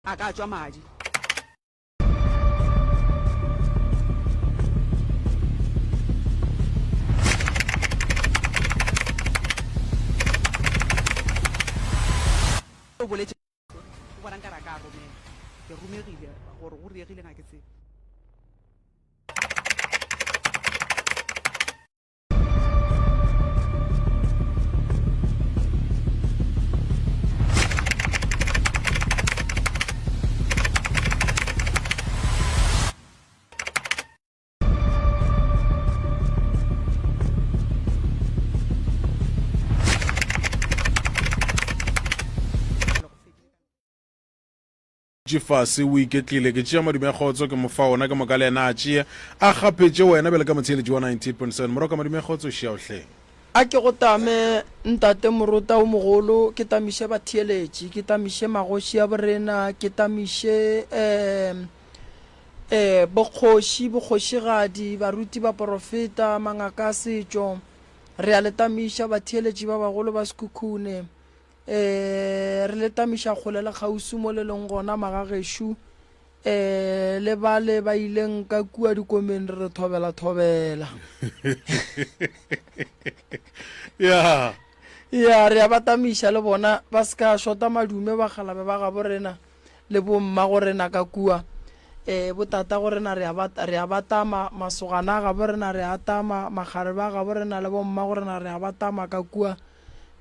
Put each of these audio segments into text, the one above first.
A ka tšwa madi. O boletše o bona nkare a ka romela. Ke romegile gore go diregile ga ke tsebe. Dutše fase o iketlile. Ke tšea madume a kgotso ke mo fa ona ke moka le yena a tšee a gapetše wena bjale ka motheeletši wa 98.7 Moroka madume a kgotso šia o hleng. A ke go tame Ntate Morota o mogolo, ke tamiše batheeletši, ke tamiše magoši a borena, ke tamiše um um bokgoši, bokgošigadi, baruti, baporofeta, mangaka a setšo. Re a le tamiša batheeletši ba bagolo ba Sekhukhune. Ee, re le tamiša kgole le kgauswi mo le leng gona, magagešo. Ee, le bale ba ileng ka kua dikomeng re re thobela thobela. Ya. Ya, re a ba tamiša le bona, ba se ka šota madume bakgalabe ba gabo rena le bomma go rena ka kua. Ee, botata go rena re a ba, re a ba tama, masogana a gabo rena re a tama, makgarebe a gabo rena le bomma go rena re a ba tama ka kua.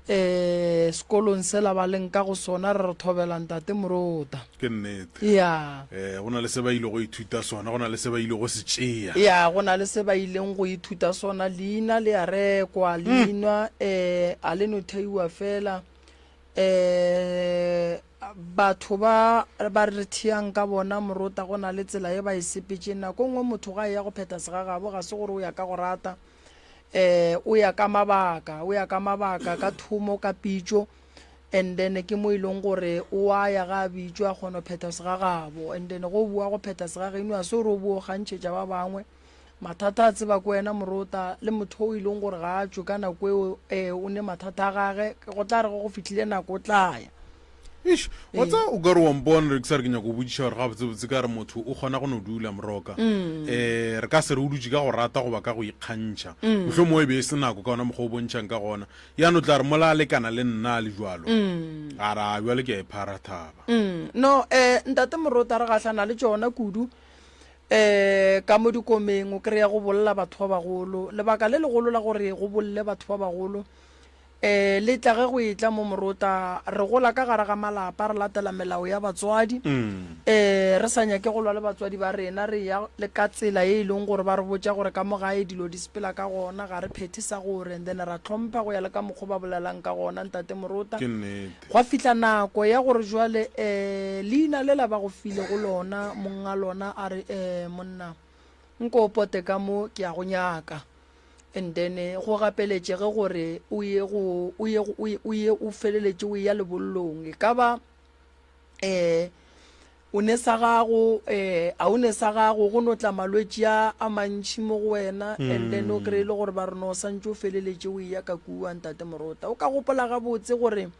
um sekolong sela ba leng ka go sona re re thobela ntate Morota. Ke nnete. Ya. Eh, go na le se ba ile go ithuta sona, go na le se ba ile go se tšea. Ya, go na le se ba ileng go ithuta sona. Leina le a rekwa, leina um a le no theiwa fela. Um batho ba ba re theang ka bona Morota go na le tsela ye ba e sepetšeng. Nako nngwe motho ga e ya go phetha segagabo ga se gore o ya ka go rata. eh o ya ka mabaka o ya ka mabaka ka thomo ka pitšo and then ke mo e leng gore o a ya ga a bitšwa a kgona go phetha segagabo and then go boa go phetha segageno a se gore o bo o gantšhetša ba bangwe mathata a tseba ko wena morota le motho o e leng gore ga a tšwe ka nako eo um o ne mathata a gage go tla re go go fihlile nako o tla ya Eish, wa tseba o ka re wa mpona re ke sa re ke nyako go botšiša gore gabotsebotse ka re motho o kgona go no dula moroka um re ka se re o dutše ka go rata goba ka go ikgantšha mohlomongwe e be e se nako ka ona mokgwa o bontšhang ka gona ya no tla re mola a lekana le nna a le jalo a ra bjale ke a e phara thaba No, um ntate Morota re gahlana le tšona kudu um ka mo dikomeng o kry-a go bolla batho ba bagolo. Lebaka le legolo la gore go bolle batho ba bagolo E, le tla ge go etla mo morota, re gola ka gare ga malapa, re latela melao ya batswadi. E, re sa nyake go lwa le batswadi ba rena, re ya le ka tsela ye e leng gore ba re botša gore ka mo gae dilo di sepela ka gona, ga re phethe sa gore, and then ra hlompha go ya le ka mokgo ba bolelang ka gona, Ntate Morota. Ke nnete. Gwa fihla nako ya gore jwale, e, leina lela ba go filego lona, monga lona a re, E, monna, nko o pote ka mo, ke a go nyaka. And then go gapeletšege gore o ye go o ye o ye o ye o feleletše o ya lebollong e ka ba um o ne sa gago um a o ne sa gago go no tla malwetši a a mantšhi mo go wena and then o kry-e le gore ba re no santše o feleletše o eya ka kua ntate morota o ka gopola gabotse gore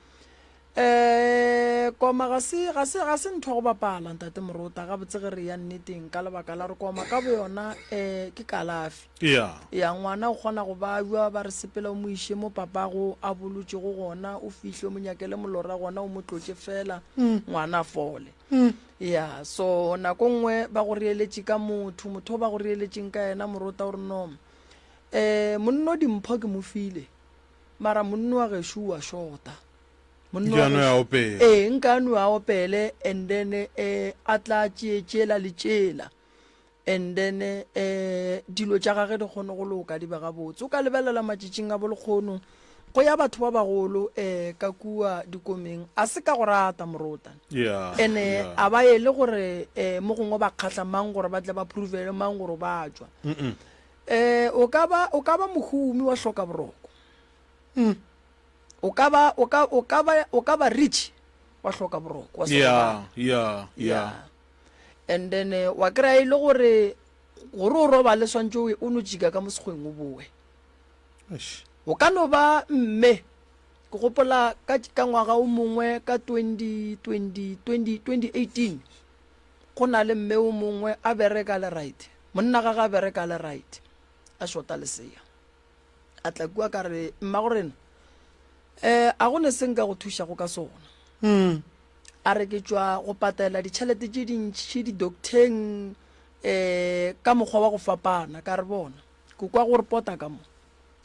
Um koma ga se, ga se, ga se ntho ya go bapala, Ntate Morota, gabotse ge re ya nneteng, ka lebaka la gore koma ka boyona um ke kalafi. Ya. Ya, ngwana o kgona go babja, ba re sepela o mo iše mo papago a bolotšego gona, o fihle o mo nyakele molora gona o mo tlotše fela, ngwana a fole. Ya, so nako nngwe ba go reeletše ka motho, motho o ba go reeletšeng ka yena Morota o re no, um monno dimpho ke mo file, mara monno wa gešo o a šota. Monna wa gešo, opele. Ee, nka no a opele and then eh, a tla tšee tšela le tšela and then eh, dilo tša gage di kgone go loka di be gabotse. O ka lebelela matšatšing a bolekgono go ya batho ba bagolo eh, ka kua dikomeng a se ka go rata morota Yeah, ene yeah. a ba ele gore eh, mo gongwe ba kgahla mang gore ba tle ba provele mang gore ba tšwa. Eh, o ka ba o ka ba mohumi wa hloka boroko. O ka ba, o ka, o ka ba, o ka ba rich wa hloka boroko, wa se Yeah, robala. yeah, yeah. Yeah. And then eh, wa kry-a e le gore gore o robale swantše o, o no tšika ka mo sekgweng o boe. Eish. O ka no ba mme. Ke gopola ka, ka ngwaga o mongwe ka 20, 20, 20, 2018, go na le mme o mongwe a bereka le right, monna gage a bereka le right, a shota lesea. A tla kua ka re, mmago rena, um a go ne se nka go thušago ka sona. Mm. A re ke tšwa go patela ditšhelete tše dintši di-docteng um ka mokgwa wa go fapana. Ka re bona, ke kwa gore pota ka mo.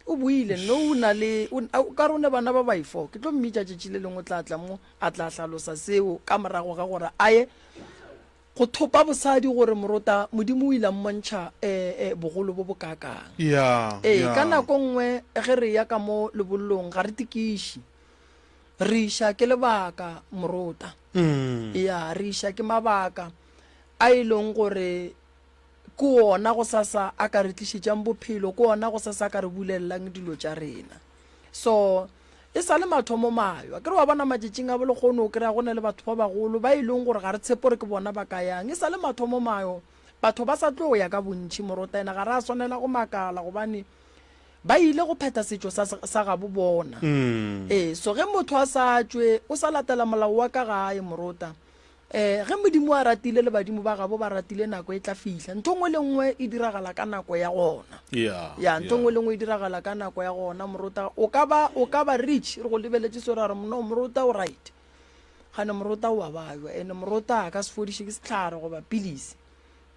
O buile, no o na le, o, o ka re o ne bana ba baifo. Ke tlo mmitša tšatši le lengwe o tla tla mo, a tla hlalosa seo ka morago ga gore a ye go thopa bosadi gore morota Modimo o ile a mmontšha eh, eh, bogolo bo bokaakang. Ya, Ee, ya. ka nako nngwe ge re ya ka mo lebollong ga re tikiši. Re iša ke lebaka morota. Mm. Ya, re iša ke mabaka a e leng gore Ke wona gosasa a ka re tlišetšang bophelo, ke wona gosasa a ka re bulelelang dilo tša rena. So, e sa le mathomo mayo. Akere wa bona matšatšing a bolekgono o kry-a go na le batho ba bagolo ba e leng gore ga re tshepe gore ke bona ba ka yang. E sa le mathomo mayo, batho ba sa tlo ya ka bontši morota ene ga re a swanela go makala gobane ba ile go phetha setšo sa, sa gabo bona. Ee, so ge motho a sa tšwe, o sa latela molao wa ka gae morota, Ee, ge Modimo a ratile le badimo ba gabo ba ratile nako e tla fihla. Ntho nngwe le nngwe e diragala ka nako ya gona. Yeah, Ya, ntho yeah. nngwe le nngwe e diragala ka nako ya gona morota. O ka ba o ka ba rich re go lebeletše so ra re no morota o right. Gane morota o a bajwa ene morota a ka se fodiše ke sehlare goba pilisi.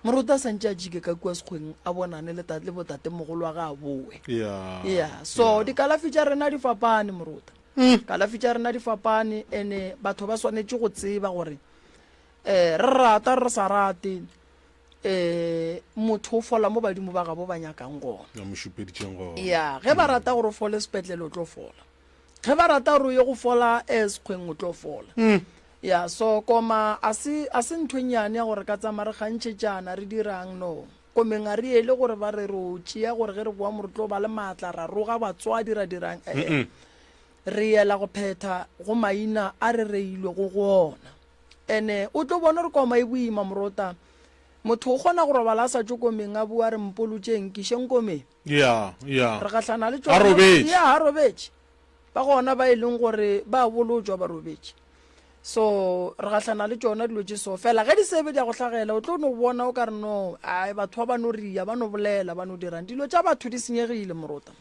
Morota a santše a jike ka kua sekgweng a bonane le tate le botatemogolo wa ge a boe. Yeah. Yeah, so yeah. dikalafi tša rena di fapane morota. Mm. Kalafi tša rena di fapane ene batho ba swanetše go tseba gore eh re rata re sa rate eh motho o fola mo badimo ba gabo ba nyakang gona. Ya mo šupeditšeng gona. Ya, ge ba rata gore o fole sepetlele o tlo fola. Ge ba rata gore o ye go fola eh sekgweng o tlo fola. Mm. Ya, so koma a se a se ntho e nnyane ya gore ka tsamaya re kgantšhetšana re dirang no. Komeng a re ele gore ba re ro tšea gore ge re boa mo re tlo ba le maatla ra roga batswadi ra dirang ee. Re yela go phetha go maina a re reilwego go ona. Ene o tlo bona gore koma e boima morota. Motho o kgona go robala a sa tšwe komeng a boa a re mpolotšeng nkišeng komeng. Ya, ya. Re gahlana le A tšona. robetše. Ya, a robetše. Ba gona ba e leng gore ba bolotšwa ba robetše. So re gahlana le tšona dilo tše so. Fela ge di sebe di a go hlagela o tlo no bona o ka re no, ai batho ba ba no ria, ba no bolela, ba no dirang. Dilo tša batho di senyegile morota.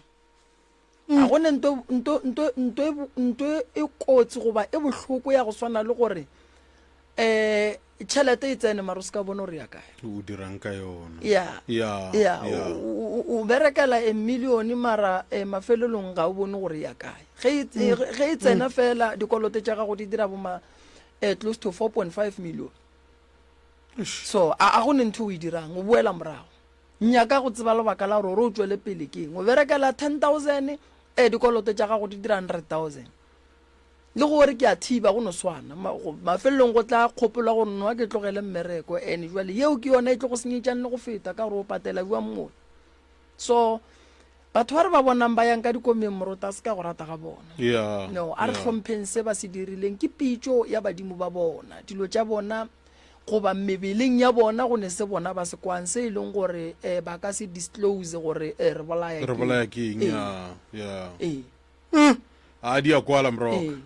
Ga go ne nto, nto, nto, nto, e nto e kotsi goba e bohloko ya go swana le gore um tšhelete e tsene mara o se ka bona gore ya kae. O dirang ka yona. Ya. Ya. Ya, Ya. o, o, o berekela a million mara eh, mafelelong ga o bone gore ya kae. Ge e, e, ge e tsena fela dikoloto tša gago di dira bo ma eh, close to 4.5 million. Eish. So a, a go ne ntho o e dirang, o boela morago. Nyaka go tseba lebaka la gore gore o tšwele pele ke eng. O berekela 10,000, eh, dikoloto tša gago di dira 100,000. Le gore ke a thiba go no swana. Ma, go, mafelelong go tla kgopolo ya gore nwa ke tlogele mmereko. And jwale yeo ke yona e tlo go senyetšang le go feta ka gore o patela bjang mola. So batho ba re ba bonang ba yang ka dikomeng morota a se ka go rata ga bona. Yeah, No, a re yeah. hlompheng se ba se dirileng. Ke pitšo ya badimo ba bona. Dilo tša bona goba mebeleng ya bona go ne se bona ba se kwang se e leng gore eh, ba ka se disclose gore eh, re bolaya Re ke bolaya ke eng? Ee. Yeah, yeah. Ee. A di a kwala mroka. Ee.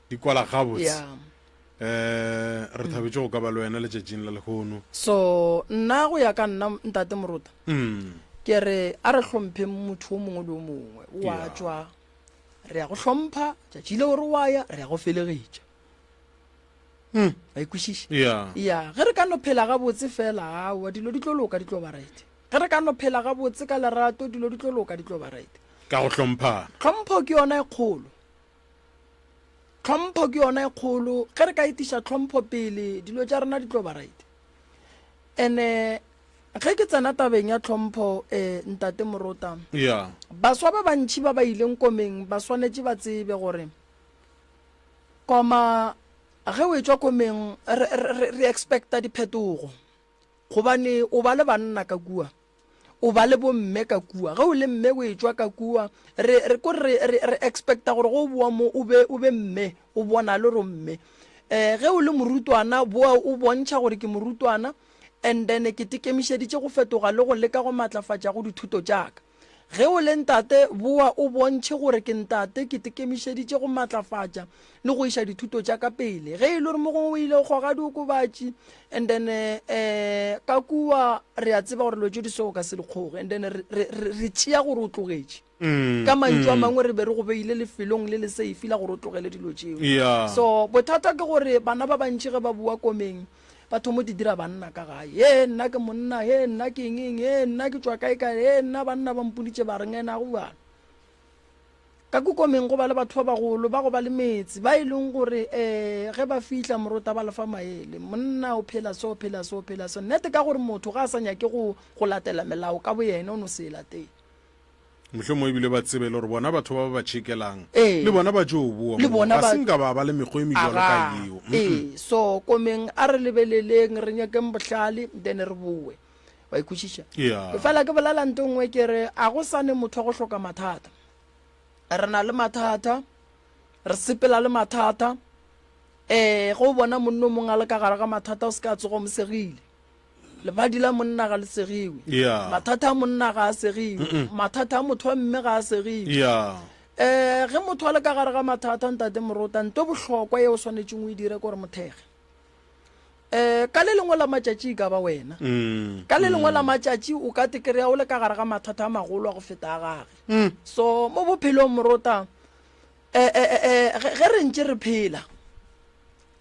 Di kwala gabotse. Yeah. Eh, re thabetše go ka ba le wena letšatšing la lehono. So nna go ya ka nna ntate Morota Mm. ke re a re hlompheng motho o mongwe le o mongwe o a Yeah. tšwa re ya go hlompha tšatši leo re wa ya re ya go felegetša Mm. wa e kwešiša Yeah. ya ge re ka no phela gabotse fela aowa dilo di tlo loka di tlo ba right Ge re ka no phela gabotse ka lerato, dilo di tlo loka, di tlo ba right. Ka go hlomphana. Tlhompho ke yona e kgolo. Tlhompho ke yona e kgolo. Ge re ka etiša tlhompho pele, dilo tša rena di tlo ba right. Ene ge ke tsena tabeng ya tlhompho, eh, Ntate Morota, Yeah. baswa ba bantši ba ba ileng komeng ba swanetše ba tsebe gore koma ge o etšwa komeng re, re, re, re expecta diphetogo. Gobane o ba le banna ka kua, o ba le bomme ka kua. Ge o le mme o etšwa ka kua, re, re, ko re, re, re expecta gore ge o boa mo o be, o be mme, o bonale gore o mme. Eh, ge o le morutwana, boa o bontšha gore ke morutwana, and then ke tekemišeditše go fetoga le go leka go matlafatša go dithuto tša ka. Ge o le ntate, boa o bontšhe gore ke ntate, ke tekemišeditše go matlafatša le go iša dithuto tša ka pele. Ge e le gore mo gongwe o ile go goga diokobatši and then um ka kua re a tseba gore dilo tše di so o ka se di kgoge and then re, re, re, re tšea gore o tlogetše. Ka mantšu a mangwe re be re go beile lefelong le le safe la gore o tlogele dilo tšeo. Yeah. So bothata ke gore bana ba bantši ge ba boa komeng ba thomo di dira banna ka gae. He nna ke monna, he nna ke eng eng, he nna ke tšwa kae kae, he nna banna ba mponitše ba reng ena go bjalo. Ka kokomeng go ba le batho ba bagolo ba go ba le metse ba e leng gore um ge ba fihla morota ba lefa maele. Monna o phela so, phela so, phela so. Nnete ka gore motho ga a sa nyake go go latela melao ka boyena o no se e latele. Mohlomongwe ebile ba tsebe le gore bona batho ba ba ba tšhekelang Ee. le bona ba tšo boa Le moo. bona Ga ba se nka ba ba le mekgwa e mebjalo ka Aga. yeo. Mm-mm. Ee, so komeng a re lebeleleng re nyakeng bohlale then re boe. Wa e kwešiša? Yeah. Ke fela ke bolela nto nngwe ke re a go sa ne motho wa go hloka mathata. Re na le mathata, re sepela le mathata. Eh, ge o bona monna o mongwe a le ka gare ga mathata o se ka tsoga o mo segile. Lebadi la monna ga le segiwe. Yeah. Mathata a monna ga a segiwe. Mathata a motho wa mme ga a segiwe. Yeah. Eh, ge motho a le ka gare ga mathata ntate Morota, nto bohlokwa ye o swanetšeng o e dire ke gore mothege. Eh, ka le lengwe la matšatši e ka ba wena. Mm. Ka le lengwe la matšatši o ka te kry-a o le ka gare ga mathata a magolo a go feta a gage. Mm. So mo bophelong Morota, eh, eh, eh, eh, ge ge re ntše re phela,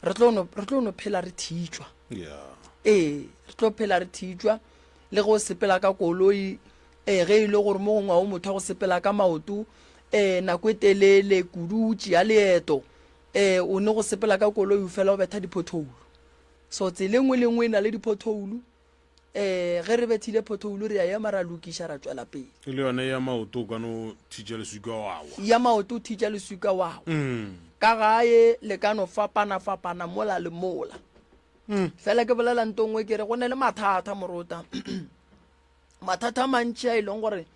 re tlo no re tlo no phela re thitšwa yeah ee re tlo phela re thitšwa le ge o sepela ka koloi ee ge e le gore mo gongwe o motho wa go sepela ka maoto ee nako e telele kudu o tšea leeto ee o ne go sepela ka koloi o fela o betha di-pothole so tsela e nngwe le nngwe e na le di-pothole um ge re bethile pothole re a ema ra lokiša ra tšwela pele. E le yone ya maoto o ka no thitša leswika wa wa. Ya maoto o thitša leswika wa wa. Mm. Ka gae le ka no fapana fapana mola le mola. Mm. Fela ke bolela nto nngwe ke re go ne le mathata morota. mathata a mantši a e leng gore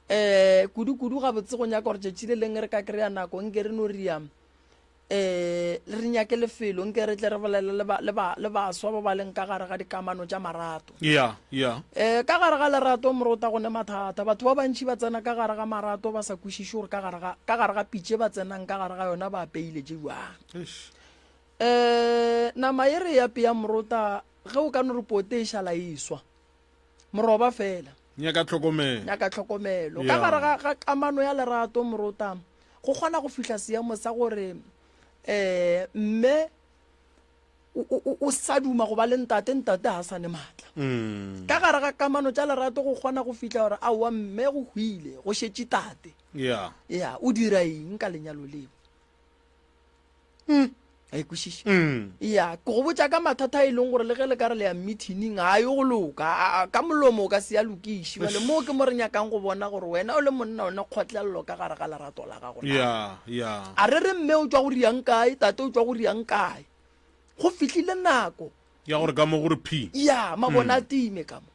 um kudu-kudu gabotse go nyaka gore tšatši le leng re ka kry-a nako nke re no ria um re nyake lefelo nke re tle re bolele le ba, le ba, le baswa ba ba leng ka gare ga dikamano tša marato. Ya, ya. Um ka gare ga lerato morota go ne mathata. Batho ba bantši ba tsena ka gare ga marato ba sa kwešiše gore ka gare ga, ka gare ga pitše ba tsenang ka gare ga yona ba apeile tše bjang. Eish. Um nama ye re e apeyang morota ge o ka no re pote e šala e swa. Moroba fela. Nyaka tlhokomelo. Nyaka tlhokomelo. Ka gare ga, ga kamano ya lerato morota go kgona go fihla seemo sa gore um mme o, o sa duma go ba le ntate, ntate ga a sa ne maatla. Mm. Ka gare ga kamano tša lerato go kgona go fihla gore aowa mme go hwile, go šetše tate. Yeah. Ya, o dira eng ka lenyalo leo? Mm. A e kwešiše? Mm. Ya, ke go botša ka mathata a e leng gore le ge le ka re le ya meeting ga yo go loka, a, a, ka molomo o ka se ya lokiše. Bjale moo ke mo re nyakang go bona gore wena o le monna o ne kgotlelelo ka gare ga lerato la gago na. Ya, ya. A re re mme o tšwa go riang kae, tate o tšwa go riang kae. Go fihlile nako. Ya gore ka mo gore phi. Ya, mabone a time ka mo.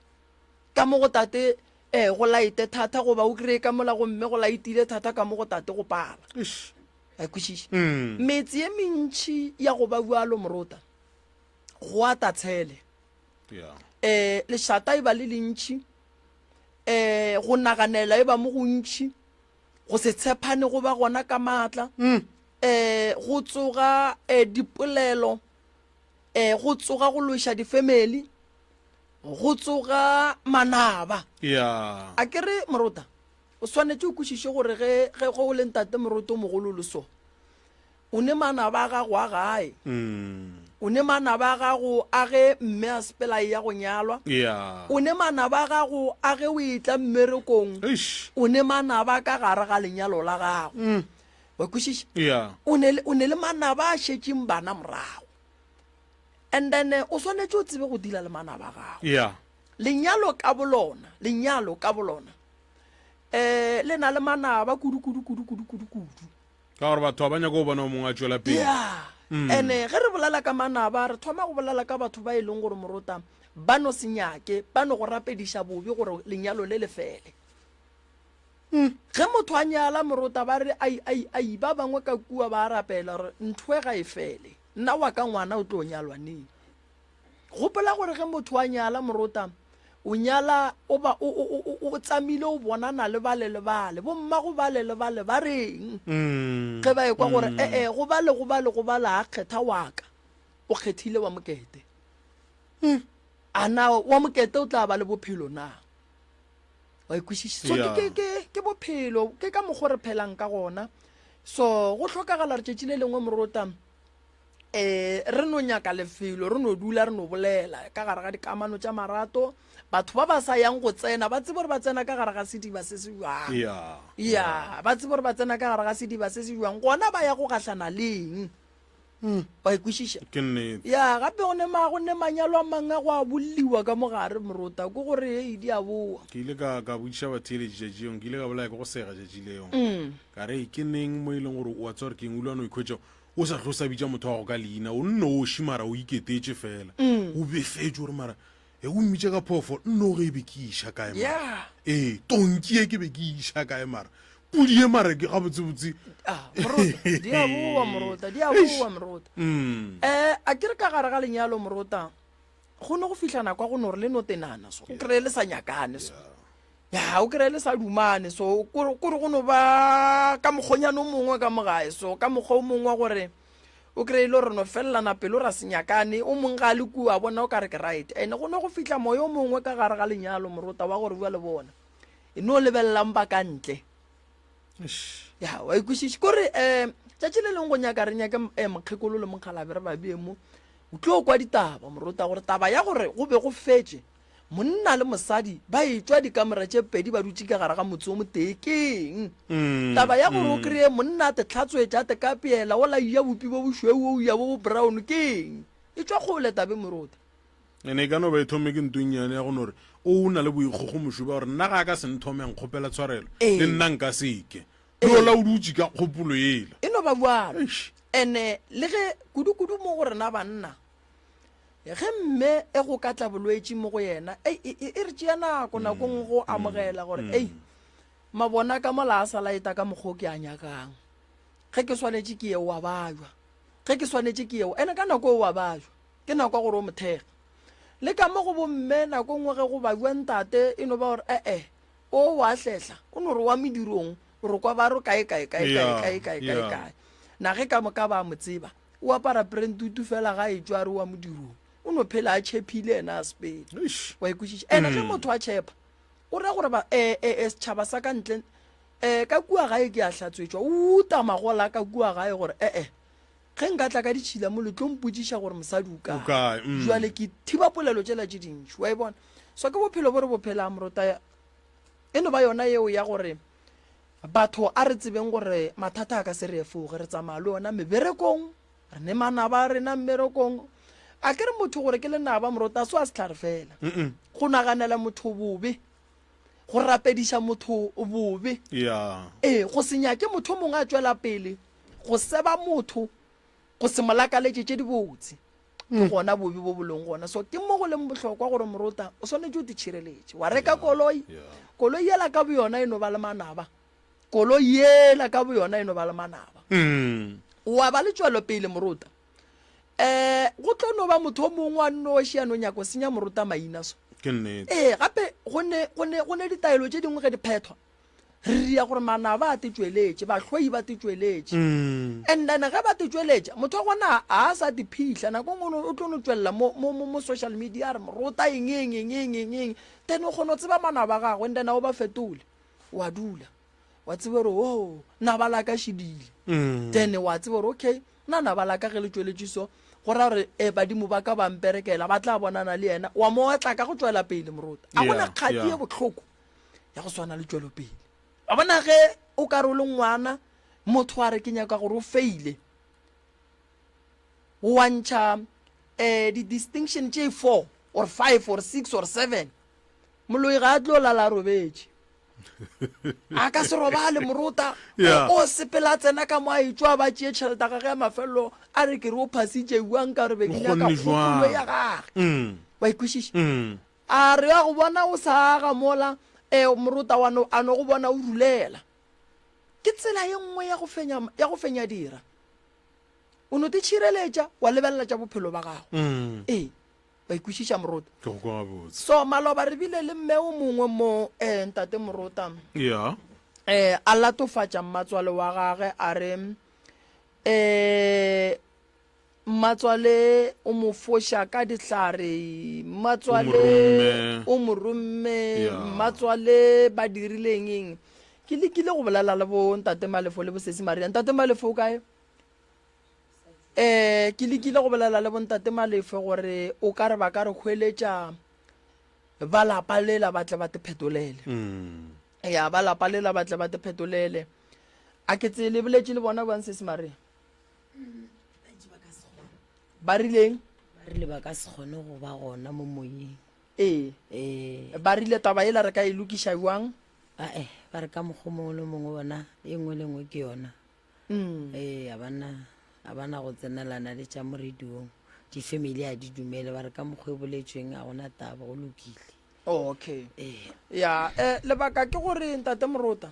Ka mo go tate eh go laete thata goba o kry-e ka mola go mme go laetile thata ka mo go tate go pala. Eish. A kwešiša? Mm. Metse ye mentši ya go ba bjalo morota, go ata tshele. Yeah. Eh, lešata e ba le lentši, eh, go naganela e ba mo gontši, go se tshepane go ba gona ka maatla, mm. eh, go tsoga eh, dipolelo, eh, go tsoga go loša difemeli, go tsoga manaba. Yeah. A ke re morota, O swanetše o kwešiše gore ge, ge, ge o le ntate moroto mogolo le so, o ne manaba a gago a gae. O ne manaba a gago a ge mme a sepela e ya go nyalwa. Yeah. O ne manaba a gago a ge o etla mmerekong. Eish. O ne manaba ka gare ga lenyalo la gago. Wa kwešiša? Yeah. O ne le, o ne le manaba a šetšeng bana morago. And then o swanetše o tsebe go deala le manaba a gago. Yeah. Lenyalo ka bolona, lenyalo ka bolona um le na le manaba kudu kudu kudu kudu kudu kudu. Ka gore batho ga ba nyake go bona o mongwe a tšwela pele. Ya ene ge re bolela ka manaba re thoma go bolela ka batho ba e leng gore morota ba no se nyake ba no go rapediša bobe gore lenyalo le le fele. Ge motho a nyala morota ba re ai ai ai ba bangwe ka kua ba a rapela gore ntho e ga e fele nna wa ka ngwana o tlo nyalwa neng. Gopola gore ge motho a nyala morota. O nyala o ba o, o, o, o tsamile o bonana le bale le bale. Bommago bale le bale ba reng? Mm. Ge ba ekwa gore mm. ee go bale go bale go bale a kgetha wa ka. O kgethile wa mokete. Mm. A na wa mokete o tla ba le bophelo na? Wa ikwešiša? So Yeah. ke, ke, ke, ke bophelo, ke ka mokgwa re phelang ka gona. So go hlokagala re tšatši le lengwe morota eh re no nyaka lefelo re no dula re no bolela ka gare ga dikamano tša marato batho ba ba sa yang go tsena ba tsebe gore ba tsena ka gare ga sediba se se jwang ya ya ba tsebe gore ba tsena ka gare ga sediba se se jwang gona ba ya go gahlana leng hmm. wa ikwešiša ke nnete ya gape go ne ma go ne manyalo a mangwe a go a bolliwa ka mogare morota ke gore ei di a boa ke ile ka ka botšiša batheeletši tšatši yong ke ile ka bolaya ke go sega tšatši leo mm. ka re ke neng mo e leng gore o a tswa gore ke eng o ile wa no ikhwetša O sa hlo sa bitša motho wa gago ka leina, o nnoši mara o iketetše fela. Mm. O befetše gore mara e o mmitše ka phoofolo, nno ge e be ke iša kae mara. Yeah. Ee, tonki ye ke be ke iša kae mara. Pudi ye mara ke gabotsebotse. Ah, morota, di a boa morota, di a boa morota. Mm. Eh, a ke re ka gare ga lenyalo morota, go ne go fihla nako ya go no re le no tenana so, o kry-e le sa nyakane so. Ya, o kry-e le sa dumane so, kore kore go no ba ka mokgonyana o mongwe ka mo gae so, ka mokgwa o mongwe wa gore o kry-e le gore no felelana pelo ra se nyakane, o mongwe ga a le kua a bona o ka re ke right. And go ne go fihla moya o mongwe ka gare ga lenyalo morota wa gore bua le bona, e no lebelelang ba ka ntle. Ya, wa ikwešiša. Kore um tšatši le lengwe go nyaka re nyake um mokgekolo le mokgalabe re ba bee mo, o tlo kwa ditaba morota gore taba ya gore go be go fetše Monna le mosadi ba etšwa dikamora tše pedi ba dutše ka gare ga motse o motee ke eng? Taba ya gore o kreye monna a te hlatswetša a te kapeela o laia bupi bo bošweu o uya bo bo brown ke eng? E tšwa kgole tabe moruti. Ene e ka no ba e thomme ke nto e nnyane ya go no re o na le boikgogomošo bja gore nna ga a ka se nthome a nkgopela tshwarelo Ee. le nna nka se ke. Le ola o dutše ka kgopolo yela. E no ba bjalo. Eish. Ene le ge kudu-kudu mo go rena banna Ge mme e go ka tla bolwetši mo go yena, ei, e, e, e re tšea nako nako nngwe go amogela gore, ei, mabona ka mola a sa laeta ka mokgwa o ke a nyakang. Ge ke swanetše ke ye, o a bajwa. Ge ke swanetše ke ye, ene ka nako o a bajwa. Ke nako ya gore o mo thekge. Le ka mo go bomme nako nngwe ge go bajwa ntate e no ba gore, e-e, o wa hlehla, o no re wa medirong, re kwa ba re kae kae kae kae kae kae kae kae. Na ge ka moka ba mo tseba, O apara prentutu fela ga a etšwa a re wa modirong. O no phela a tšhephile yena a sepele. Eish. Wa ikwešiša? Ene ge motho a tšhepha, o ra gore ba e, e, e, setšhaba sa ka ntle e, ka kua gae ke a hlatswetšwa. O uta magola ka kua gae gore e-e, ge nka tla ka ditšhila mo le tlo mpotšiša gore mosadi o kae. O kae, mm. Jwale ke thiba polelo tšela tše dintši. Wa e bona? So ke bophelo bo re bo phelang morota. E no ba yona yeo ya gore Batho a re tsebeng gore mathata a ka se re efoge, re tsamaya le ona meberekong, re ne manaba a rena mmerekong. A ke re motho gore ke lenaba morota a se wa sehlare fela. Go naganela motho bobe, go rapediša motho bobe, ee, go se nyake motho o mongwe a tšwela pele, go seba motho, go se mo lakaletše tše dibotse. Ke gona bobe bo bo leng gona. So ke mo go leng bohlokwa gore morota o swanetše o titšhireletše. Wa reka koloi, koloi yela ka boyona e no ba le manaba. Koloi yela ka boyona e no ba le manaba. Wa ba le tšwelopele morota. Um go tlo no ba motho o mongwe wa nnoši a no nyaka go senya morota maina so. Ke nnete. Ee, gape go ne, go ne, go ne ditaelo tše dingwe ge di phethwa. Re ria gore manaba a te tšweletše, bahloi ba te tšweletše. And then ge ba te tšweletša, motho wa gona a sa te phihla, nako nngwe o tlo no tšwelela mo, mo, mo, mo social media a re morota eng, eng, eng, eng, eng, eng. Then o kgona go tseba manaba a gagwe and then a o ba fetole. Wa dula, wa tseba gore, oh, naba la ka šidile. Then wa tseba gore, okay, nna naba la ka ge le tšweletše so, go ra gore, eh, badimo ba ka ba mperekela, ba tla bonana le yena. Wa mo otla ka go tšwela pele, morota. A gona kgati ye bohloko. ya go swana le tšwelopele. Wa bona ge o ka re o le ngwana, motho a re ke nyaka gore o faile, wa ntšha um di-distinction tše four or five or six or seven, moloi ga a tlo lala a robetše. A ka se robale morota, Yeah. o sepela a tsena ka mo a etšwa ba tšee tšhelete ya gage ya mafelelo a re ke re o phasitše bjang ka gore be ke O nyaka kgonne kgopolo jwang? ya gage. Mm. Wa ikwešiša? Mm. A re a go bona o sa aga mola, ee, morota wa no, a no go bona o rulela. Ke tsela ye nngwe ya go fenya, ya go fenya dira. O no te tšhireletša, wa lebelela tša bophelo ba gago. Mm. Ee. Wa ikwešiša Morota? Ke go kwa gabotse. So maloba re bile le mme o mongwe mo eh, ntate Morota Yeah. eh, a latofatša mmatswale wa gage a re eh, mmatswale o mo foša ka dihlare, mmatswale O mo romme. o mo romme, Yeah. mmatswale ba dirileng eng. Ke lekile go bolela le bo ntate Malefo le bo sesi Maria. Ntate Malefo o kae? Um ke lekile go bolela le bontate Malefe gore o ka re ba ka re hweletša ba lapa lela ba tle ba te phetolele. Mm. Ya ba lapa lela ba tle ba te phetolele. A ke tse le boletše le bona bjang sesi Maria? Ba rileng? Ba rile ba ka se kgone go ba gona mo moyeng. Ee. Ee. Ba rile taba yela re ka e lokiša bjang? Ae, ba re ka mokgwa o mongwe le o mongwe bona e nngwe le e nngwe ke yona. Ee, a ba na, a ba na go tsenelana le tša mo radiong. Di-family a di dumele, ba re ka mokgwa e boletšweng a gona taba, go lokile. Okay. Ee. Ya, eh, lebaka ke gore Ntate Morota,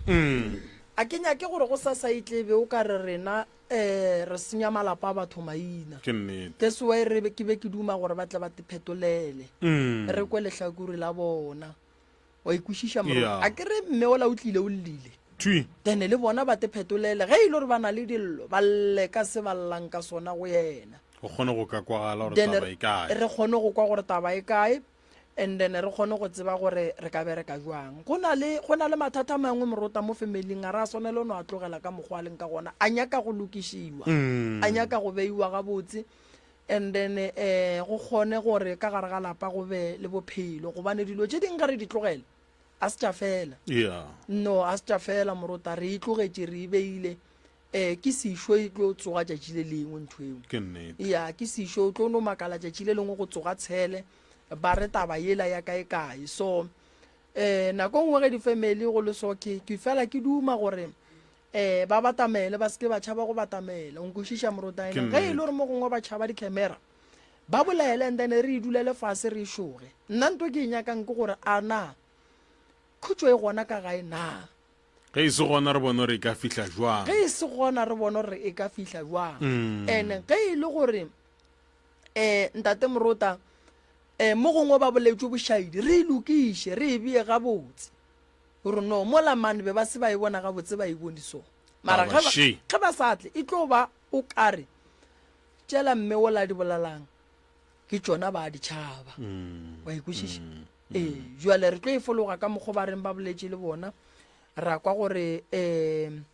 a ke nyake gore go sasa e tle be o ka re rena eh re senya malapa a batho maina. Ke nnete. That's why re be ke be ke duma gore ba tle ba te phetolele. Re kwe lehlakore la bona. Wa ikwešiša morwa? Yeah. A ke re mme ola o tlile o llile. Thwi. Then le bona ba te phetolele ge e le gore ba na le dillo ba lle ka se ba llang ka sona go yena. Go kgone go ka kwagala gore Then taba e kae. re kgone go kwa gore taba e kae and then re kgone go tseba gore re ka bereka jwang. Go na le go na le mathata a mangwe morota mo familing a re a swanela no a tlogela ka mokgwa a leng ka gona. A nyaka go lokišiwa. A nyaka go beiwa gabotse. And then eh go kgone gore ka gare ga lapa go be le bophelo gobane dilo tše dingwe ge re di tlogela a se tša fela. Yeah. No, a se tša fela morota re e tlogetše re e beile eh ke sešo e tlo tsoga tšatši le lengwe ntho eo. Ke nnete. Ya, ke sešo o tlo no makala tšatši le lengwe go tsoga tshele ba re taba yela ya kae kae. So eh nako nngwe ge di-family go le so ke ke fela ke duma gore um ba batamele ba seke ba tšhaba go batamela o nkwešiša morotaena Ke ge e le nnete. gore mo gongwe ba tšhaba di-camera ba bolele and then re e dulele fase re e šoge nna nto ke e nyakang ke gore a na khutšo e gona ka gae na Ge e se gona re bone gore e ka fihla jwang. ge e se gona re bone gore e ka fihla jwang Mm. and ge e le gore um ntate morota um mo gongwe ba boletšwe bošaedi re e lokiše re e bee gabotse Gore no, mola mane be ba se ba e bona gabotse ba e bone so. Mara ge ba, ge ba sa tle, e tlo ba o ka re tšela mme wola a di bolelang ke tšona ba di tšhaba. Wa e kwešiša? Ee, jwale re tlo e fologa ka mokgo ba reng ba boletše le bona, ra kwa gore um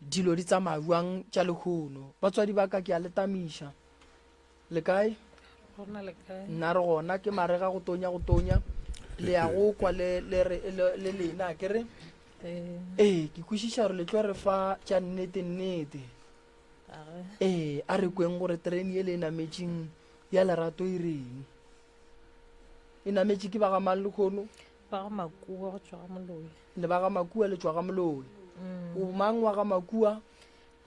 Dilo di tsamaya bjang tša lehono? Batswadi ba ka ke a le tamiša. Le kae? Gona le kae? Nna re gona ke marega go tonya go tonya. Le ya go kwa le le re le, le lena a ke re? Ee. Ee, ke kwešiša gore le tlo re fa tša nnete nnete. Age. Ee, a re kweng gore terene ye le e nametšeng ya lerato e reng. E nametše ke ba ga mang lehono? Ba ga Makua go tšwa ga Moloi. Le ba ga Makua le tšwa ga Moloi. Mm. O mang wa ga Makua?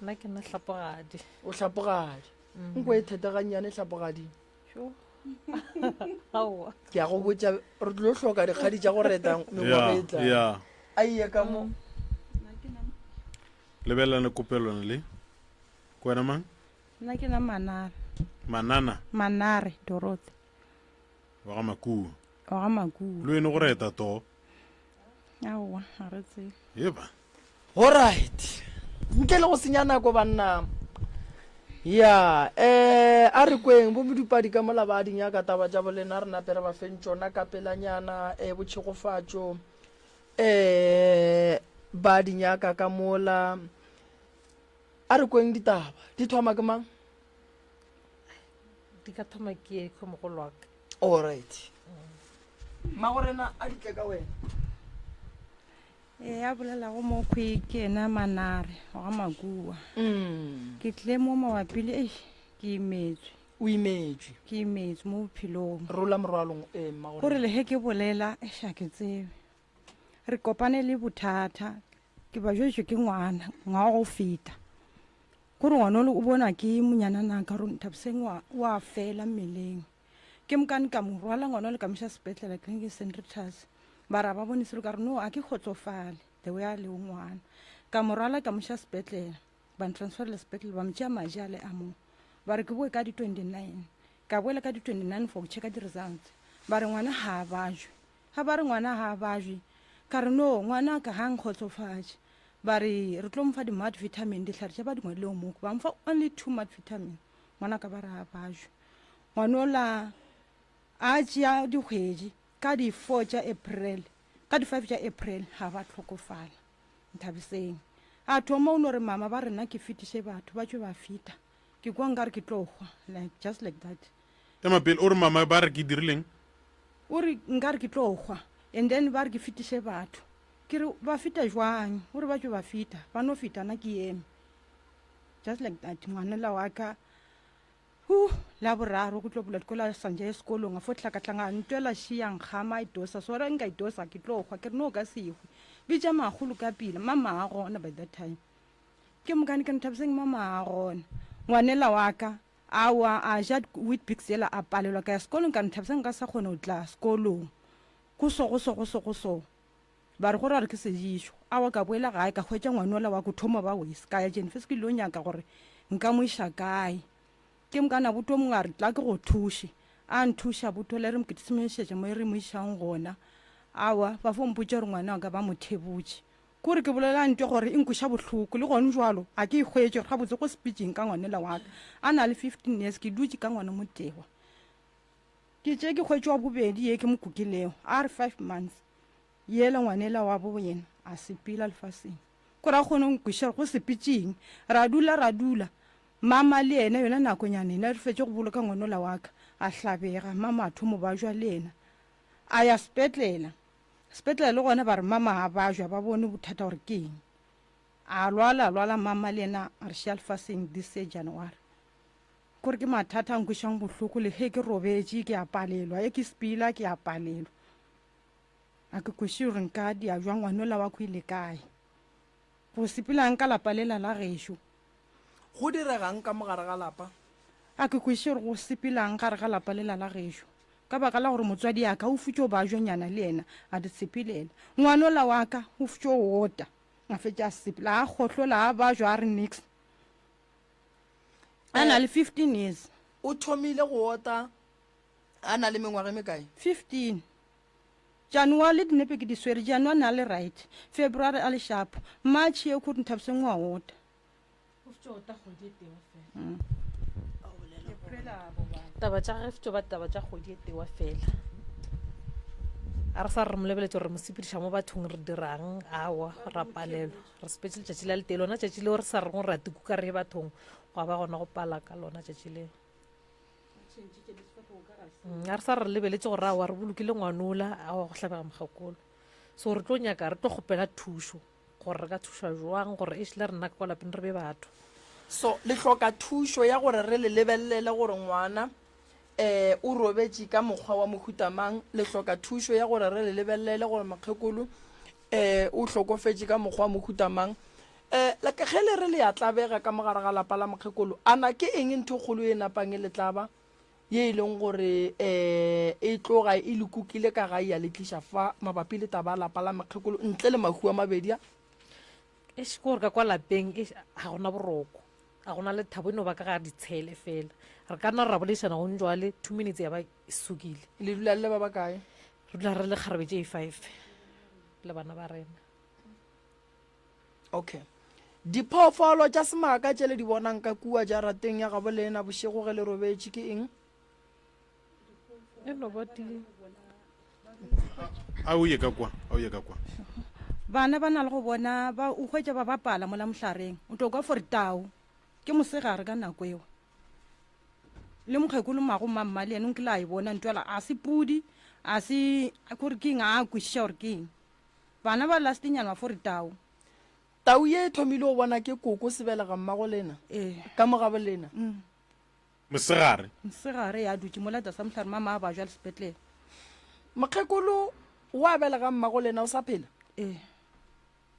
Nna ke nna Hlapogadi. O Hlapogadi. Mm. Nko e thete gannyane Hlapogadi. Sure. Aowa. Ke a go botša re tlo hloka dikgadi tša go reta mengwaga e tlang. Yeah. A iye ka mo. Lebelelane kopelwana le. Ke wena mang? Nna ke nna Manare. Manana? Manare Dorothy. Wa ga Makua. Wa ga Makua. Le wene go reta to? Aowa, ga re tsebe. Eba. Alright. Ntle le go senya nako banna. Ya, eh a re kweng bo modupadi ka mola ba di nyaka taba tša bolena re nape re ba feng tšona ka pelanyana eh botšhegofatšo eh ba di nyaka ka mola. A re kweng ditaba di thoma ke mang? Di ka thoma ke ke mogolo wa ka. Alright. Mmagorena a di tle ka wena. Ee, a bolelago mo kgwe ke ena Manare wa ga Makua. Mm. Ke tlile mo mabapi le eish, ke imetswe. O imetswe. Ke imetswe mo bophelong. Rola morwalong ee mmagorena. Gore le ge ke bolela eish a ke tsebe. Re kopane le bothata ke ba jwetšwe ke ngwana ngwaga go feta. Gore ngwana ole o bonwa ke monyananaka gore Nthabiseng wa, wa fela mmeleng. Ke mokane ka mo rwala ngwana ole ka mo iša sepetlele clinic St. Rita's. Ba re a ba bone selo ka re no a ke kgotsofale the way a lego ngwana. Ka mo rwala ka mo iša sepetlele, ba ntransferela sepetlele ba mo tšea maji ale a mo. Ba re ke boe ka di 29. Ka boela ka di 29 for go checka di results. Ba re ngwana ga a bajwe. Ga ba re ngwana ga a bajwe, ka re no, ngwana ka ga a nkgotsofatše. Ba re re tlo mo fa di multivitamin, dihlare tše ba di ngwadilego mo. Ba mfa only 2 multivitamin. Ngwana ka ba re ga a bajwe. Ngwanola a tšea dikgwedi ka di 4 tša April, ka di 5 tša April ga ba hlokofala. Nthabiseng a thoma o no re mama ba re nna ke fetiše batho ba tšwe ba feta. Ke kwa nkare ke tlo hwa like just like that. Ema pele o re mama ba re ke dirileng? O re nkare ke tlo hwa and then ba re ke fetiše batho. Ke re ba feta jwang? O re ba tšwe ba feta, ba no feta nna ke eme. Just like that ngwanela wa ka Huh, la boraro go tlo bula dikolo a sanja ye sekolong a fo hlakahlanga a ntwela šia nkgama a itosa so re nka itosa ke tlo hwa ke re no ka se hwe bitša magolo ka pila mama a gona by that time ke mokane ke nthabiseng mama a gona ngwanela wa ka awa a ja wheat bix yela a palelwa ka ya sekolong ka nthabiseng nka sa kgone go tla sekolong go so go so go so go so Ba re go ra re ke sejišo. Awa ka boela gae ka hwetša ngwanola wa ko thoma ba wese. Ka ya Jenfes ke ilo nyaka gore nka mo iša kae. Ke mokana boto mongwe a re tla ke go thuše. A nthuša boto le re mo kitimešetša mo re mo išang gona. Awa ba fo mpotša gore ngwana wa ka ba mo thebotše. Kore ke bolela nto gore e nkweša bohloko le gone jwalo ga ke e hwetše gore gabotse go sepetšeng ka ngwanela wa ka. A na le 15 years ke dutše ka ngwana motewa. Ke tše ke hwetše wa bobedi ye ke mo kukilego a re 5 months. Yela ngwanela wa bo yena a sepela lefaseng. Ko ra kgone go nkweša go sepetšeng. Ra dula ra dula. Mama le yena yona nakonyana yena re fetše go boloka ngwanola wa ka. A hlabega. Mama a thomo bajwa le yena. A ya sepetlela. Sepetlela le gona ba re mama a bajwa ba bone bothata gore ke eng. A lwala a lwala mama le yena a re šia lefaseng this year January. Kore ke mathata a nkwešang bohloko le ge ke robetše ke a palelwa, e ke sepela ke a palelwa. A ke kweše gore nka dia jwang ngwanola wa ko ile kae. Go sepelang ka lapa lela la gešo. Go diregang ka mo gare ga lapa? A ke kweše gore go sepelang gare ga lapa lela la gešo. Ka baka la gore motswadi ya ka o futšo bajwa nyana le yena a di sepelela. Ngwanola wa ka o futšo ota a fetša a sepela a kgohlola a bajwa a re nix. A na le 15 years. O thomile go ota a na le mengwaga e mekae? 15. January le dinepe ke di swere, January ne a le right, February a le sharp, March ye khuri Nthabiseng wa ota. Taba tša gage fetšo ba taba tša kgwedi e tewa fela. A re sa re mo lebeletše gore re mo sepediša mo bathong re dirang awa ra palelwa. Re sepetše letšatši la letee lona tšatši leo re sa reng gore ra tukuka re ye bathong gwa ba gona go pala ka lona tšatši leo. Mm, a re sa re lebeletše gore awa re bolokile ngwanola awa go hlabega mogakolo so re tlo nyaka re tlo kgopela thušo gore re ka thušwa jwang gore ešle rena ka kwa lapeng re be batho so le hloka thušo ya gore re le lebelele gore ngwana um o robetše ka mokgwa wa mohuta mang le hloka thušo ya gore re le lebelele gore mokgekolo um o hlokofetše ka mokgwa wa mohuta mang um like ge le re le ya tlabega ka mogare ga lapa la mokgekolo ana ke eng ntho kgolo e napang e le tlaba ye e leng gore um e tloga e le kukile ka gae ya le tliša fa mabapi le taba ya lapa la mokgekolo ntle le mahu a mabedi a? Eish, ke gore ka kwa lapeng eish, ga gona boroko, ga gona lethabo, e no ba ka ga ditshele fela. Re ka nna ra boledišana gong jwale, 2 minutes ya ba e sukile. Le dula le le ba bakae? Re dula re le kgarebe tše 5 le bana ba rena. Okay. Diphoofolo tša semaka tše le di bonang ka kua jarateng ya gabo lena bošego ge le robetše ke eng? E no ba di. A o ye ka kwa, a o ye ka kwa. Bana ba na le go bona ba o hwetša ba bapala mola mohlareng. O tlo kwa for tau. Ke mosegare ka nako eo. Le mokgekolo mago mamma le yena o nkile a e bona ntwela a se pudi, a se gore ke eng a kwešiša gore ke eng. Bana ba last nyana fo re tau. Tau ye e thomile go bona ke koko sebelega mmago lena. Ee. Ka mo gabo lena. Mosegare. Mosegare ya dutše mola tlasa mohlare mama a bajwa le sepetlele. Mokgekolo wa belega mmago lena o sa phela? Ee.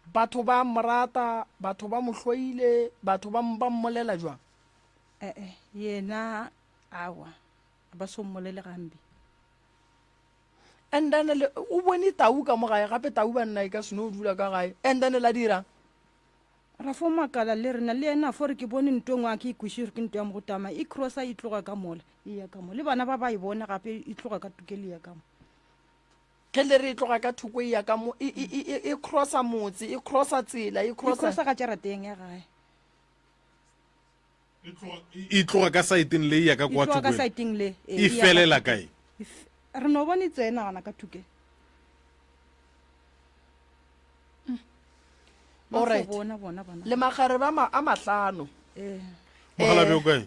Batho ba mo rata, batho ba mo hloile, batho ba ba mmolela jwang? Ee, yena awa ba so mmolele gambe. And then le, o bone tau ka mo gae, gape tau banna e ka se no dula ka gae. And then la dirang? Ra fo makala le rena, le yena a fo re ke bone nto engwe a ke e kwešiše gore ke nto ya mogotama, e crossa e tloga ka mola e ya ka mo, le bana ba ba e bone gape e tloga ka thoko le ya ka mo. Ge le re e tloga ka thoko e ya ka mo, e, e, e, e, e crossa motse, e crossa tsela, e E crossa. crossa ka jarateng ya gae. E tloga, e tloga ka saeteng le e ya ka E kwa tloga ka thoko saeteng le, e e ya ka felela thoko. kae? E f- Re no bone e tsena gona ka thoko. Ba fo Alright. bona bona bona. Le magarebe a ma- a mahlano. Eh. Mogalabe o kae?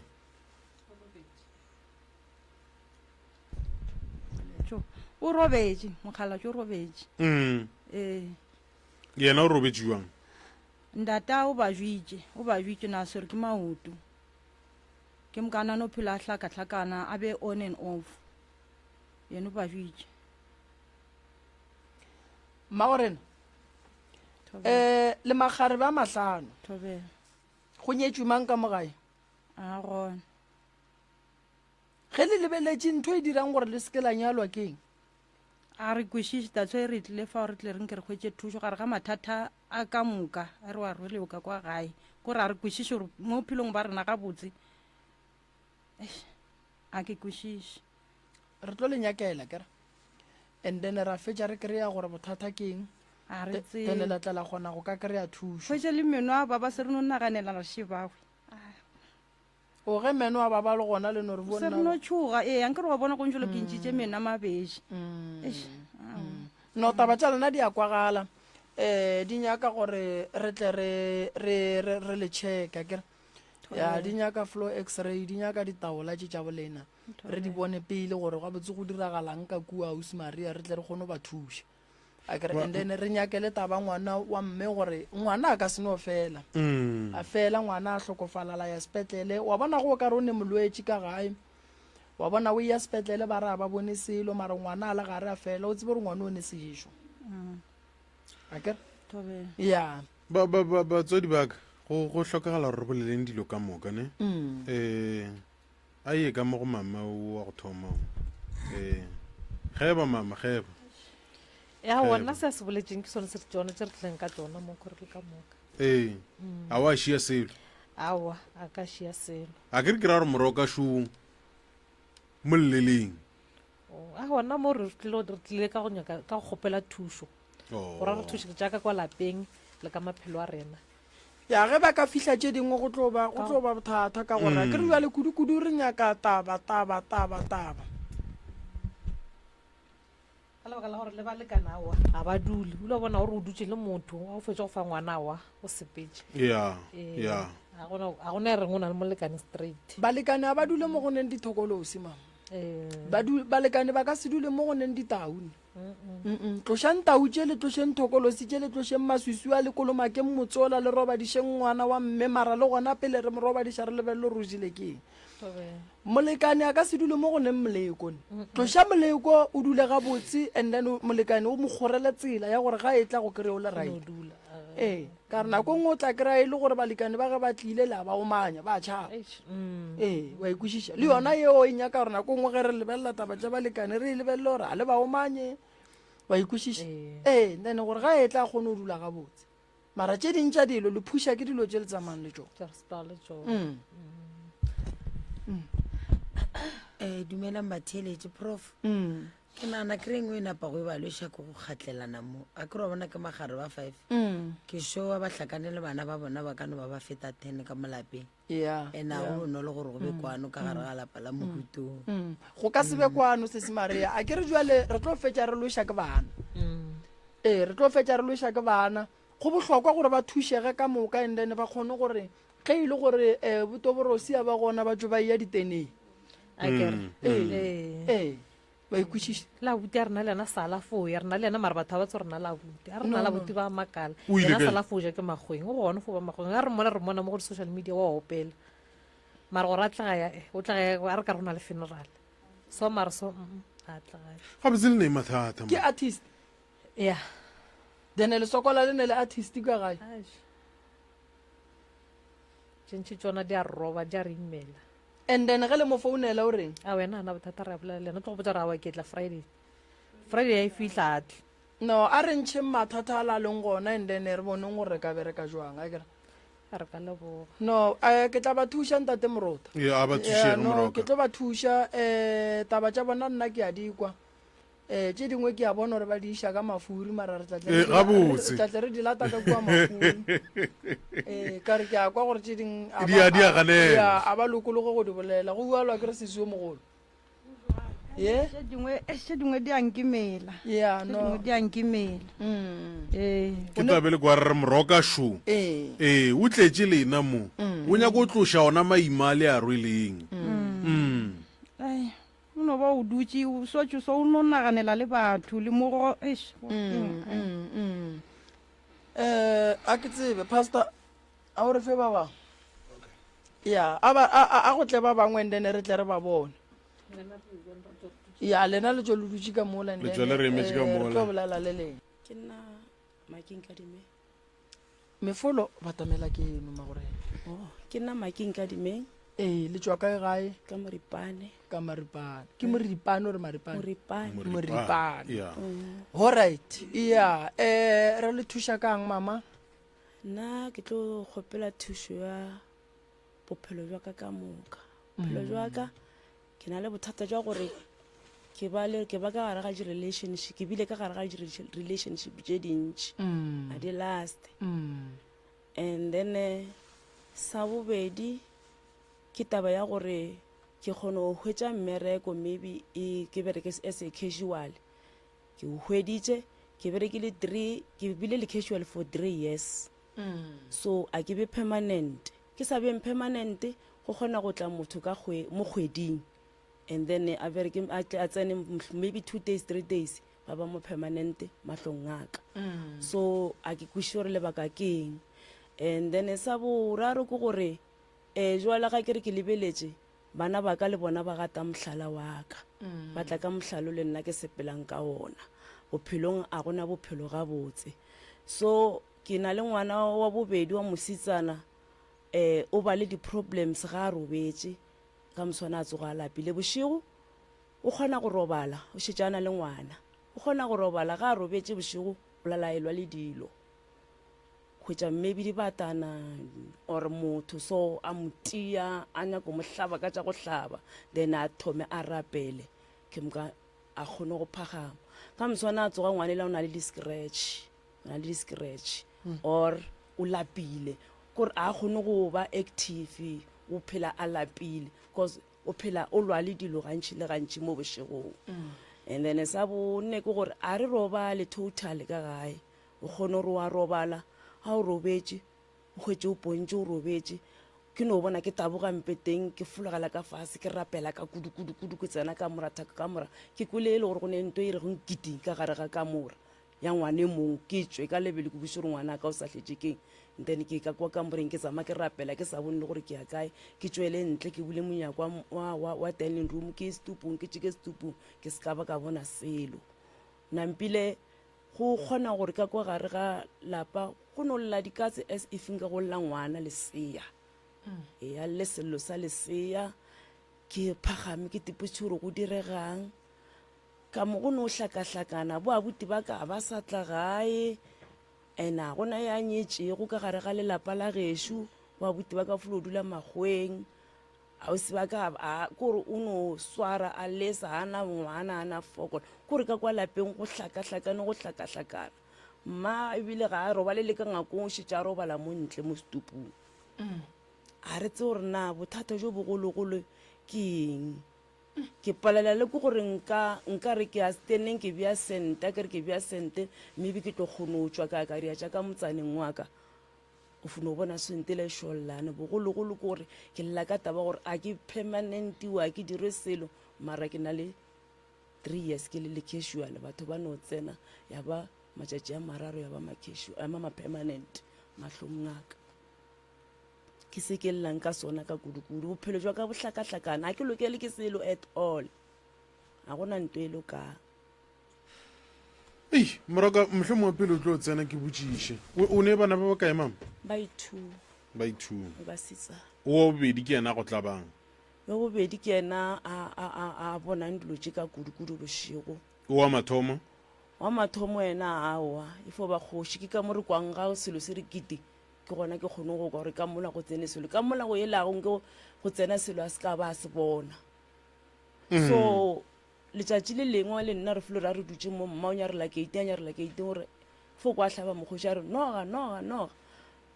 Tjo, o robetše, mokgalabje o robetše. Mm. Ee. Yena o robetše jwang? Ndata o ba jwitše, o ba jwitše na swerwe ke maoto. Ke mokana no phela a hlakahlakana a be on and off. Yena o ba jwitše. Mmagorena, Thobela. um le makgarebe a mahlano. Thobela. Go nyetšwe mang ka mo gae? A gona. Ge le lebeletše ntho e dirang gore le se ke la nyalwa ke eng? A re kwešiše, that's why re tlile fao re tle re nke re hwetše thušo gare ga mathata a ka moka a re wa rwelego ka kwa gae. Kore a re kwešiše gore mo bophelong ba rena gabotse, eish, a ke kwešiše. Re tlo le nyakela kere and then ra fetša re kry-a gore bothata ke eng, A re then tsebe. la tla la kgona go ka kry-a thušo. Hwetše le meno a baba se re no naganela re šebagwe. O ge meno a baba le gona le no re Se re no tšhoga, ee, ankere wa bona go ntšholo ke ntšitše meno a mabedi. Eish, aowa. No taba tša lena di a kwagala, um di nyaka gore re tle re re re re le checke akere. Ya di nyaka flow x-ray, di nyaka ditaola tše tša bolena. Re di bone pele gore gabotse go diragalang ka kua Ausi Maria re tle re kgone go ba thuša. Akere and then re nyake le taba ngwana wa mme gore ngwana a ka se no fela. A fela ngwana a hlokofala la ya sepetlele. Wa bona go o ka re o ne molwetši ka gae. Wa bona o ya sepetlele ba re a ba bone selo mara ngwana a le gare a fela o tsebe gore ngwana o ne sešo. Akere? Thobela. Ya. Ba, ba, ba, batswadi ba ka, go, go hlokagala gore re boleleng dilo ka moka, ne? Eh, a ye ka mo go mama o wa go thoma o. Eh, geba mama, geba. Ya wona se a se boletseng ke sone se re tsone tse re tlileng ka tsona mo kore le ka moka. Ee, a wa šia selo. Aowa, a ka šia selo. A ke re ke ra gore moroka šo mo lleleng. Oh, a gona mo re tlile re tlile ka go nyaka ka go kgopela thušo. Oh. Gore re thuše jaaka kwa lapeng le ka maphelo a rena. Ya ge ba ka fihla tše dingwe go tlo ba go tlo ba bothata ka gore ke re bjale kudu-kudu re nyaka taba taba taba taba. Ka lebaka la gore le balekane aowa ga ba dule, o ile wa bona gore o dutše le motho wa go fetša go fa ngwana aowa o sepetše. Ya, Ee, ya. ga gona ga gona e reng o na le molekane straight. Balekane ga ba dule mo go neng dithokolosi mama. Ee. Ba du, balekane ba ka se dule mo go neng ditau ne. Mm-mm. Tlošang tau tše le tlošeng thokolosi tše le tlošeng maswiswi a le kolomakeng motsola le robadišeng ngwana wa mme mara le gona pele re mo robadiša re lebelele gore o jele ke eng. Molekane a ka se dule mo go neng moleko ne. Tloša moleko o dule gabotse and then molekane o mo kgorele tsela ya gore ga e tla go kry-e o le right. Ee, ka re nako nngwe o tla kry-a e le gore balekane ba ge ba tlile le a ba omanya ba tšhaba. Ee, wa e kwešiša. Le yona yeo e nyaka gore nako nngwe ge re lebelela taba tša balekane re e lebelele gore ga le ba omanye, wa e kwešiša. Ee, then gore ga e tla kgone go dula gabotse. Mara tše ding tša dilo le phuša ke dilo tše le tsamayang le tšona. Mm. Mm. Eh, dumelang batheeletše prof Mm. ke nagana kry engwe e napa go e ba lweša ke go kgatlelana mo a ke re wa bona ke magare ba five Mm. ke sure ba hlakane le bana ba bona ba ka no ba ba feta ten ka mo lapeng Yeah, and a yeah. go bonolo gore go be kwano ka gare ga lapa la mohutong Mm. Go ka se be kwano sesi Maria. A ke re jwale re tlo fetša re lweša ke bana. Ee, re tlo fetša re lweša ke bana. Go bohlokwa gore ba thušege ka moka and then ba kgone gore ge e le gore um botoborosi a ba gona ba tšwe ba eya diteneng. Akere. Ee, ee, wa ikwešiša. La abuti a rena le yena sala foo ya rena le yena mara batho ga ba tse rena la abuti a rena No, la no. abuti ba makala O ile yena kae? sala foo ja ke makgweng o gona foo ba makgweng a re mmona re mmona mo go di-social media wa opela mara gore a tlega ya eh, o tlega ya a re ka re go na le funeral so mara so mm, mm, a tlega Gabotse le ne mathata Ke mo. artist. ya Then le sokola le ne le artist ka gae. Eish. Tše ntši tšona di a re roba di a re imela. And then ge le mo founela o reng? A wena ana bothata re a bolela le yena o tlo go botša gore aowa ke tla Friday. Friday ya e fihla a tle. No, a re ntšheng mathata a la leng gona and then re boneng gore re ka bereka jwang, akere? Re ka leboga. No, eh, ke tla ba thuša ntate Morota. Ee, a ba thušege Yeah, no, Moroka. ke tlo ba thuša eh taba tša bona nna ke a di kwa. Eh tše dingwe ke a bona gore ba di iša ka mafuri mara re tla tle re Eh, di- gabotse. re tla tle re di lata ka kua mafuri. Eh ka re ke a kwa gore tše ding a Di ba- a- di a ganela. Ya, a ba lokologe go di bolela. Go bualwa ke re sesi yo mogolo. Ye? Tše dingwe eh, tše dingwe di a nkimela. Yeah, Tše no. dingwe di a nkimela. Mm. Ee. Ke tla be le kwa re re Moroka šo. Ee. Ee, o tletše lena mo. O nyaka go tloša ona maima a le a rweleng. Mm. Ai, o no ba o dutše o swatše so o no naganela le batho le mo go eish. Mm, mm, mm. Eh, a ke tsebe pastor a o re fe ba bangwe ya a ba a a- a go tle ba bangwe and then re tle re ba bone ya lena le tswe le dutše ka mola and Le then, tswe le re emetše ka eh, re mola. tlo bolela le leng ke nna making kadimeng mefolo batamela ke eno magorena oh ke nna making kadimeng ee le tswa kae gae ka moripane ka maripane ke moripane ore maripane moripane Moripane. Yeah. alright ya eh re le thuša kang mama Nna ke tlo kgopela thušo ya bophelo jwa ka ka moka. Bophelo jwa ka ke na le bothata jwa gore ke ba le ke ba ka gare ga di-relationship ke bile ka gare ga di-relationship tše dintši a di last and then eh, sa bobedi ke taba ya gore ke kgone go hwetša mmereko maybe e ke bereke as a casual Ke o hweditše, ke berekile three, ke bile le casual for three years. So a ke be permanent. Ke sa beng permanent, go kgona go tla motho ka kgwe, mo kgweding and then a bereke, a tle a tsene maybe two days, three days, ba ba mo permanent mahlong a ka. So a ke kwešiše gore lebaka ke eng. And then sa boraro ke gore, um jwale ga ke re ke lebeletše, Bana ba ka le bona ba gata mohlala wa ka, ba tla ka mohlalo le nna ke sepelang ka wona. Bophelong a go na bophelo gabotse. So ke na le ngwana wa bobedi wa mosetsana, um o ba le di-problems ga a robetše, ka moswane a tsoga a lapile. Bošego o kgona go robala, o šetše a na le ngwana, o kgona go robala ga a robetše bošego o lala a elwa le dilo. Hwetša maybe dibatana or motho so a mo tia a nyako mo hlaba ka tša go hlaba then a thome a rapele ke moka a kgone go phagama. Ka moswana a tsoga ngwane la o na le di-scratch, o na le di-scratch or o lapile kore a kgone go ba active o phela a lapile cause o phela o lwa le dilo gantši le gantši mo bošegong. And then sa bone ke gore a re robale totally ka gae. O kgone gore o a robala, ga o robetše, o hwetše o pontše o robetše. Ke no bona ke taboga mpeteng, ke fologela ka fase, ke rapela ka kudu kudu kudu, ke tsena ka mora thaka ka mora. Ke kwele e le gore go ne nto e rego nkiti ka gare ga kamora ya ngwane mong. Ke tšwe ka lebelo ke botšiše gore ngwana ka o sa hletše keng. Then ke ka kwa kamoreng ke tsama ke rapela ke sa bone le gore ke ya kae. Ke tšwele ntle ke bule monyako wa, wa, wa, wa dining room ke ye setupung, ke tšeke setupung ke se ka ba ka bona selo. Nampile Go kgona gore ka kwa gare ga lapa go no lla dikatse as if nka go lla ngwana lesea. E a lle sello sa lesea, ke phagame ke tipotše gore go diregang. Ka mo go no hlakahlakana, bo abuti ba ka ba sa tla gae, and a gona ya nyetšego ka gare ga lelapa la gešo, bo abuti ba ka folo dula makgoweng. Ausi ba ka a kore o no swara a lesa a na ngwana a na fokola kore ka kwa lapeng go hlakahlakane go hlakahlakana mma ebile ga a robale le ka ngakong o šetše a robala mo ntle mo setupung a re tse gore na bothata jo bogologolo ke eng ke palela le ke gore nka nka re ke ya steneng ke bea sente ke re ke bea sente maybe ke tlo kgone go tšwa ka ka ria tša ka motsaneng wa ka O fo no bona swente le šollane. Bogologolo ke gore ke lla ka taba gore a ke permanentiwe, a ke dirwe selo, mara ke na le three years ke le le casual, batho ba no tsena ya ba matšatši a mararo ya ba ma-casual, ya ba ma-permanent mahlong a ka. Ke se ke llang ka sona ka kudu-kudu. Bophelo jwa ka bo hlakahlakana, a ke lokele ke selo at all. Ga gona nto e lokang. Ei, moroka, mohlomongwe pele o tlo tsena ke botšiše. O, o ne bana ba bakae, mama? Ba i-two. Ba i-two. Ba basetsana. O wa bobedi ke yena a go tlabang? Wa bobedi ke yena a, a, a, a bonang dilo tše ka kudu-kudu bošego. O wa mathomo? Wa mathomo yena aowa, e fo ba kgoši. Ke ka mo re kwang ga selo se re kiti. Ke gona ke kgone go kwa gore ka mola go tsene selo, ka mola go elago nke go tsena selo a se ka ba a se bona. So letšatši le lengwe le nna re felo ra re dutše mo, mma o nyarela keiteng, a nyarela keiteng gore fo kwa hlaba mokgoši a re noga, noga, noga.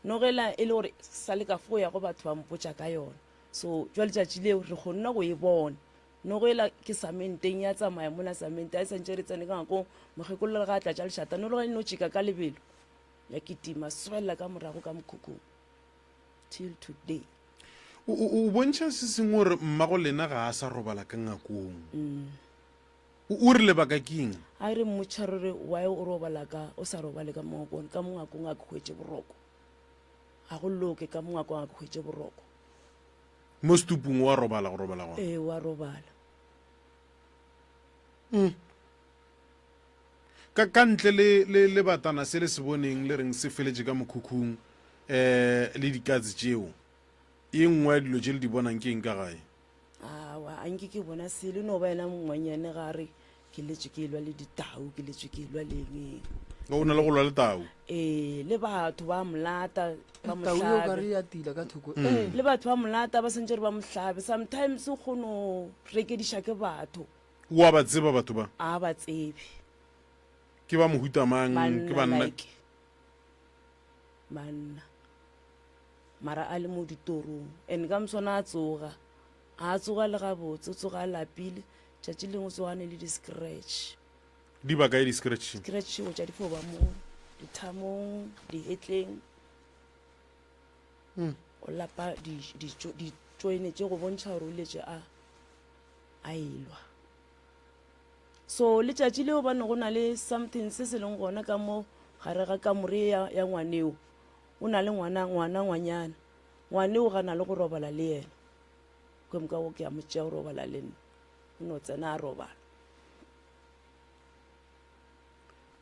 Noga ela e le gore sa le ka fo ya go batho ba mpotša ka yona. So jwa letšatši leo re kgonne go e bona. Noga ela ke samenteng ya tsamaya mola samente a e santše re tsene ka ngakong, mokgekolo le ga a tlatša lešata noga e no tšeka ka lebelo. Ya kitima swelela ka morago ka mokhukhung till today. O, o, o bontšha se sengwe gore mmago lena ga a sa robala ka ngakong. Mm. O, o re lebaka ke eng? A re mmotša re re why o robala ka o sa robale ka mo ngakong, ka mo ngakong a ke hwetše boroko. Ga go loke ka mo ngakong a ke hwetše boroko. Mo setupung o a robala go robala gona? Ee, o a robala. Mm. Ka, ka ntle le, le lebatana se le se boneng le reng se feletše ka mokhukhung, um le dikatse tšeo, ye nngwe ya dilo tše le di bonang ke eng ka gae? Aowa, a nke ke bona selo, e no ba yena mongwanyane ga a re ke letšwe ke elwa le ditau, ke letšwe ke elwa le eng eng. O na le go lwa le tau? Ee, le batho ba molata, ba mo Tau eo ka hlabe. re ya tila ka thoko. Ee. Le batho ba molata ba swantše gore ba mo hlabe. Sometimes o kgono rekediša ke batho. O a ba tseba batho ba? A ba tsebe. Ke ba mohuta mang? Ke Banna banna? like banna. Mara a le mo ditorong. And ka moswana a tsoga. A tsoga le gabotse, o tsoga a lapile. Tšatši lengwe o tsoga a ne le di-scratch. Di ba kae di-scratch? Scratch go tša di fo ba mo dithamong, dihetleng. O lapa di-join tše go bontšha gore o letše a. a elwa. So letšatši leo ba ne go na le something se se leng gona ka mo gare ga kamore ya, ya ngwaneo. O na le ngwana, ngwana ngwanyana. Ngwaneo ga na le go robala le yena. Ke moka go ke a mo tšea go robala le nna. O no tsena a robala.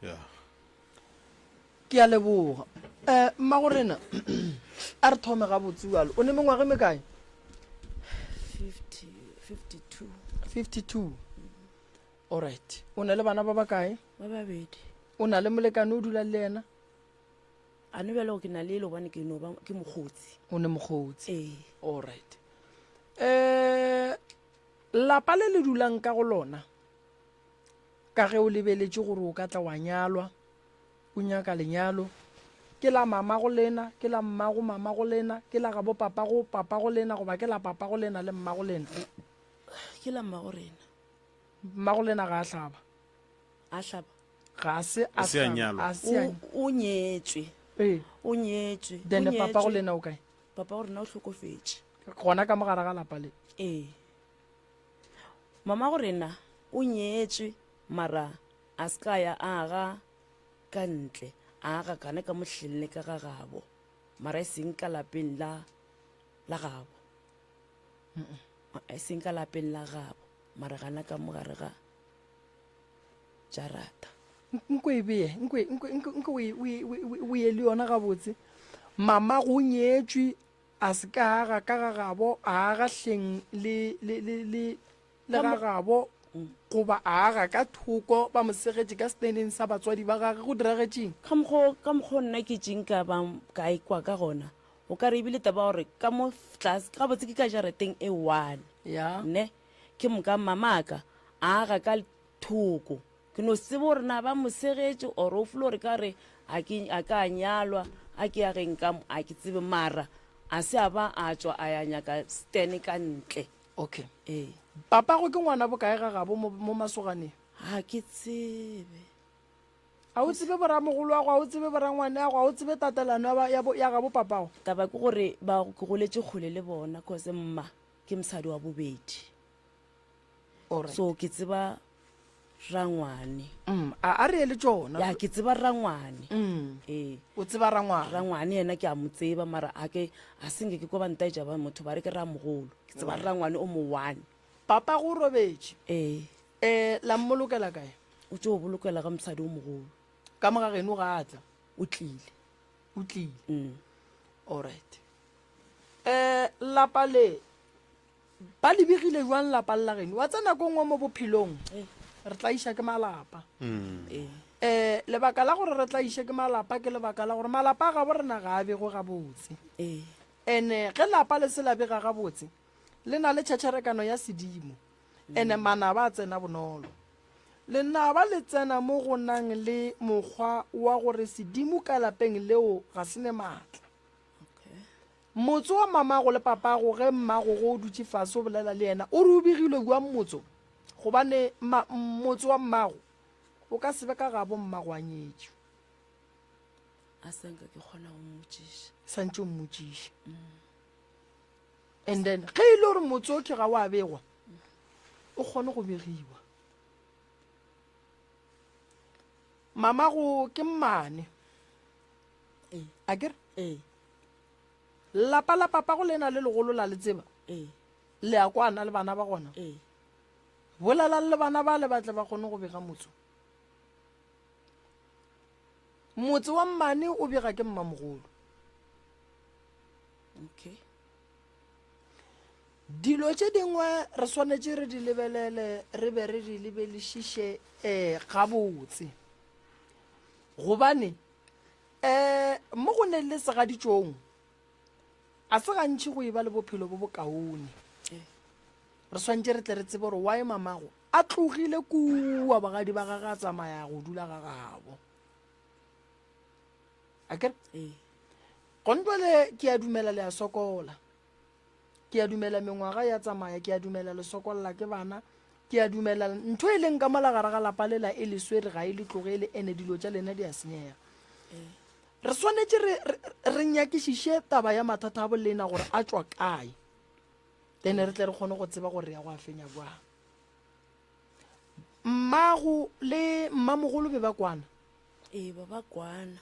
Yeah. Ke a leboga. Um mmagorena, a re thome gabotse bjalo. O ne mengwaga e mekae? 50, 52. 52. Alright. O na le bana ba bakae? Ba babedi. O na le molekane o dulang le yena? A no bjale ke na le ele gobane ke no ba ke mokgotsi. O ne mokgotsi. Ee. Alright. Um lapa le le dulang ka go lona Ka ge o lebeletše gore o ka tla wa nyalwa, o nyaka lenyalo, ke la mamago lena, ke la mmago mamago lena, ke la gabo papago papago lena goba ke la papago lena le mmago lena? Ke la mmago rena. Mmago lena ga a hlaba. A hlaba? Ga se a A se a hlaba. nyalwa. A se a O, o nyetšwe. Ee. O nyetšwe. O Then papago nyetšwe. lena o kae? Papago rena o hlokofetše. Gona ka mo gare ga lapa le? Ee. Mamago rena o nyetšwe mara a se ka ya a aga ka ntle, a aga kana ka mohleng le ka ga gabo, mara e seng ka lapeng la la gabo. E seng ka lapeng la gabo, mara gana ka mo gare ga jarata. Nko e beye, nko e, nko, nko, nko o e, o e, o ye le yona gabotse. Mamago o nyetšwe A se ka aga ka ga gabo, a aga hleng le, le, le, le, le ga gabo, goba a aga ka thoko, ba mo segetše ka seteneng sa batswadi ba gagwe. Go diragetšeng? Ka mokgo, ka mokgo nna ke tšeng ka ba ka ikwa ka gona, o ka re ebile taba ya gore ka mo tlase, gabotse ke ka jarateng e one, Ya. ne? Ke moka mamaka a aga ka thoko. Ke no se tsebe gore na ba mo segetše or o folo gore ka re a ke a ka nyalwa a ke ya geng ka mo a ke tsebe mara a se a ba a tšwa a ya nyaka stene ka ntle. Okay. Ee. Papago ke ngwana bokae ga gabo mo, mo masoganeng? Ga ke tsebe. A o tsebe boramogoloago, a o tsebe borangwaneago, a o tsebe tatelano ya ba, ya bo, ya gabo papago? Taba ke gore ba ke goletše kgole le bona cause mma ke mosadi wa bobedi. Alright. So ke tseba rangwane. Mm, a a re ye le tšona. Ya ke tseba rangwane. Mm. Ee. O tseba rangwane. Rangwane yena ke a mo tseba mara a ke a senke ke kwa ba ntaetša ba motho ba re ke ramogolo. Ke tseba rangwane o mo one. Papa go robetše. Ee. Eh, la mmolokela kae? O tšo bolokela ga mosadi o mogolo. Ka mo ga geno ga a tla. O tlile. O tlile. Mm. Alright. Eh, lapa le Ba lebegile jwang lapa la geno? Wa tsena nako nngwe mo bophelong. Re tlaiša ke malapa. Ee. Um lebaka la gore re tlaiše ke malapa ke lebaka la gore malapa a gabo rena ga a begwe gabotse. Ee. Ene ge lapa le se la bega gabotse, le na le tšhetšherekano ya sedimo, ene manaba a tsena bonolo. Lenaba le tsena mo go nang le mokgwa wa gore sedimo ka lapeng leo ga se ne maatla. Motso wa mamago le papago ge mmago go o dutše fase o bolela le yena o re o begilwe bjang motso? Gobane ma, motso wa mmago o ka se be ka gabo mmago a nyetšwe. A sa nka ke kgona go mmotšiša. Santše o mmotšiše. And then ge e le gore motso okhwi ga wa begwa, o kgone go begiwa. Mamago ke mmane. Ee. A ke re? Ee. Lapa la papago le na le legolo la le tseba? Ee. Le a kwana le bana ba gona? Ee. Bolelang le bana ba le ba tle ba kgone go bega motso. Motse wa mmane o bega ke mmamogolo. Okay. Dilo tše dingwe re swanetše re di lebelele re be re di lebelišiše eh gabotse. Gobane um mo go neng le segaditšong a se gantši go e ba le bophelo bo bokaone. Re swanetše re tle re tsebe gore why mamago a tlogile kua bogadi ba gage a tsamaya go dula ga gabo. A kere? Gontwele ke a dumela le a sokola. Ke a dumela mengwaga ya tsamaya, ke a dumela le sokolla ke bana, ke a dumela ntho e leng ka mola gare ga lapa lela e le swere ga e le tlogele ene dilo tša lena di a senyega. Re swanetše re, re, re nyakišiše taba ya mathata a bolena gore a tšwa kae, then re tle re kgone go tseba gore re ya go a fenya bjang. Mmago le mmamogolo be ba kwana? Ee, ba ba kwana.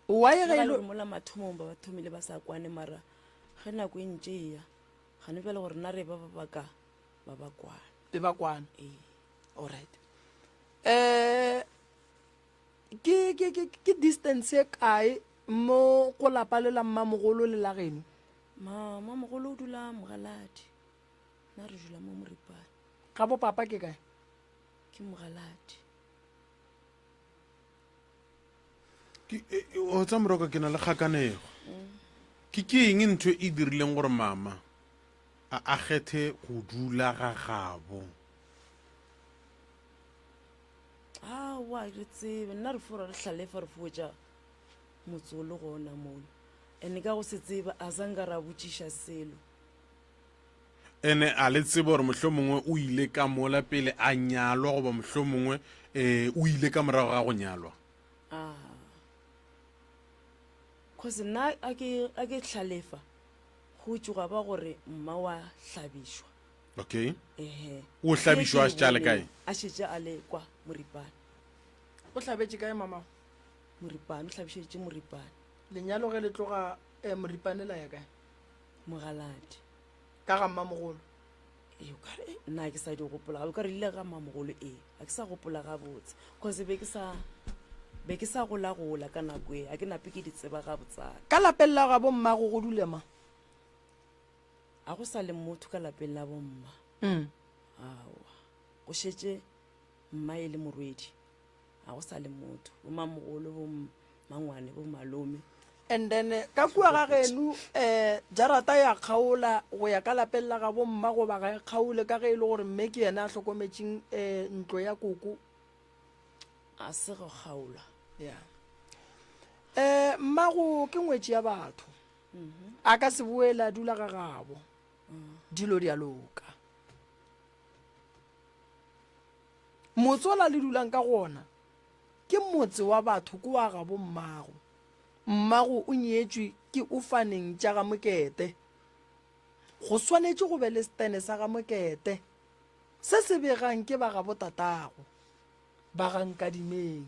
Why ge e le mola mathomong ba ba thomile ba sa kwane mara ge nako e ntše e ya gane bjale gore nna re ba ba baka ba ba kwana. Be ba kwana. Ee. Alright. Eh ke ke ke ke distance e kae mo go lapa le la mmamogolo le la geno? Ma mmamogolo o dula Mogaladi. Nna re dula mo Moripane. Ga bo papa ke kae? Ke Mogaladi. E, e, o tsa moroka ke na le kgakanego ke ke eng ntho e dirileng gore mama a a kgethe go dula ga gabo aowa re tsebe nna re fora re hlalefa re fotša motse o le gona mola and ka go se tseba a sa nka ra botšiša selo Ene a le tsebe gore mohlomongwe o ile ka mola pele a nyalwa goba mohlomongwe um o ile ka morago ga go nyalwa? Ah. Cause nna a ke a ke hlalefa go tšoga ba gore mma wa hlabišwa. Okay. Ehe. O hlabišwa a šetše a le kae? A šetše a le kwa Moripane. O hlabetše kae mamago? Moripane, o hlabišeditše Moripane. Lenyalo ge le tloga eh, Moripane la ya kae? Mogaladi. Ka ga mmamogolo? Ee, o kare eh, nna ke sa di gopola gabe, o kare ile ga mmamogolo ee, ga ke sa gopola gabotse cause be ke sa be ke sa golagola ka nako e, ga ke nape ke di tseba gabotsana. Ka lapeng la gabo mmago go dule mang? Ga go sa le motho ka lapeng la bomma. Mm. Aowa, go šetše mma e le morwedi. Ga go sa le motho, bo mamogolo, bo mangwane, bo malome. And then eh, ka kua ga geno um eh, jarata ya kgaola go ya ka lapeng la gabo mma goba ga e kgaole ka ge e le gore mme ke yena a hlokometšeng um ntlo ya koko? A se go kgaola. Ya. Um mmago ke ngwetši ya batho. Mhm. A ka se boele a dula ga gabo. Mm. Dilo di a loka. Motse ola le dulang ka go ona ke motse wa batho ke wa gabo mmago. Mmago o nyetšwe ke Ufaneng tša ga Mokete. Go swanetše go be le setene sa ga Mokete se se begang ke ba gabo tatago, ba ga Nkadimeng.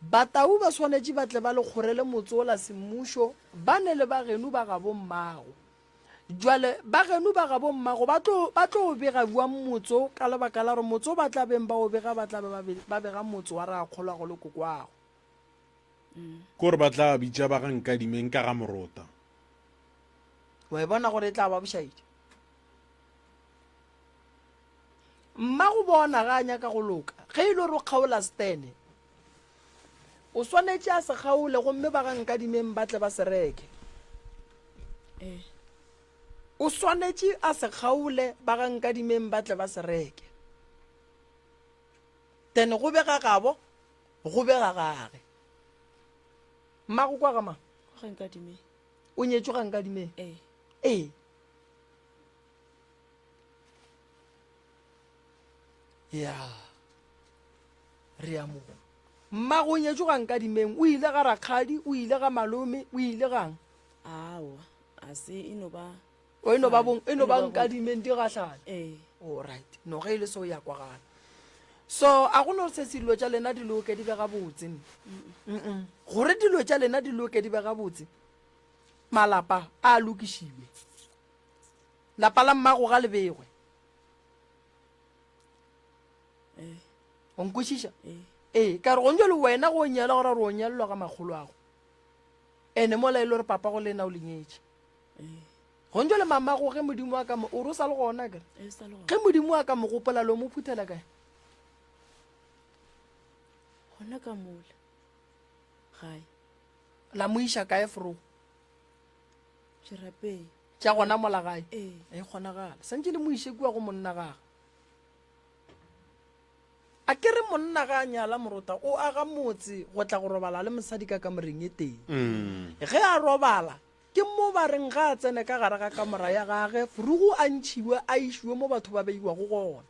Batau ba swanetše ba tle ba le kgorele motse ola semmušo ba ne le ba geno ba gabo mmago. Jwale ba geno ba gabo mmago ba tlo, ba tlo o bega bjang motse o ka lebaka la gore motse o ba tla beng ba o bega ba tla be ba, ba bega motse wa rakgolwago le kokwago. Ke gore ba tla bitša ba ga Nkadimeng ka ga Morota. Wa e bona gore e tla ba bošaedi? Mmago bona ga a nyaka go loka. Ge e le gore o kgaola stene, o swanetše a se kgaole gomme ba ga Nkadimeng ba tle ba se reke. Ee. O swanetše a se kgaole ba ga Nkadimeng ba tle ba se reke. Then go be ga gabo, go be ga gage. Mmago kwa ga mang? Kwa ga Nkadimeng. O nyetšwe ga Nkadimeng? Ee. Ee. Ya. Re a mo. Mmago o nyetšwe ga Nkadimeng, o ile ga rakgadi, o ile ga malome, o ile gang? Aowa, a se e no ba. O e no ba bong, e no ba Nkadimeng di gahlana. Ee. All right. No ge e le so ya kwagala. So a go no se se dilo tša lena di loke di be gabotse. Mm. Gore dilo tša lena di loke di be gabotse. Malapa a lokišiwe. Lapa la mmago ga le begwe. Ee. O nkwešiša? Ee. Ee, ka re gong jalo wena go nyala gore re o nyalelwa ga makgolo ago. Ene mola e le gore papa go lena o le nyetše. Ee. Gong jalo mamago ge Modimo a ka mo o re o sa le gona kere. Ee, o sa le gona. Ge Modimo a ka mo gopola lo mo phuthela kae? Gona ka mola. Gae. La mo iša kae fro? Dirapeng. Tša gona mola gae? Ee. E kgonagala. Santše le mo iše kua go monna gage. A ke re monna ga a nyala morota o aga motse go tla go robala le mosadi ka kamoreng e tee. Ge a robala ke mo ba reng ga a tsene ka gare ga kamora ya gage furugu a ntšhiwe a išiwe mo batho ba beiwago gona.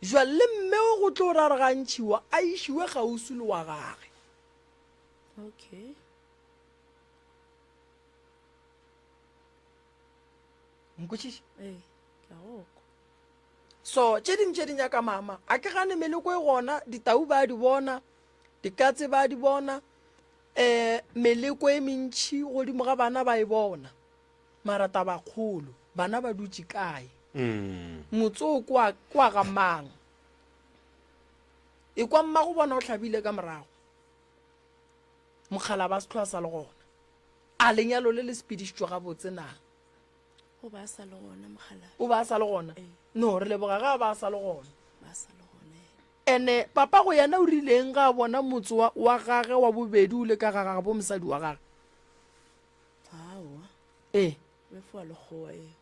Jwale le mme o go tlo ra re ga a ntšhiwa a išiwe kgauswi le wa gage. Okay. Nkwešiša? Ee, ke a go kwa. So tše ding tše di nyaka mama. A ke gane meleko e gona, ditau ba di bona, dikatse ba di bona, um meleko e mentšhi godimo ga bana ba e bona. Mara tabakgolo, bana ba dutše kae? Motse o kwa kwa ga mang? E kwa mmago bona o hlabile ka morago. Mokgala ba se hlwa sa le gona. A lenyalo le le sepedišitšwe gabotse na? O ba a sa le gona mokgalabje. O ba a sa le gona? Ee. No, re leboga ga a ba a sa le gona. Ba sa le gona ee. Ene papa go yena o rileng ga a bona motse wa, wa gage wa bobedi o le ka ga gabo mosadi wa gage? Aowa. Ee. O be foa lekgowa eo.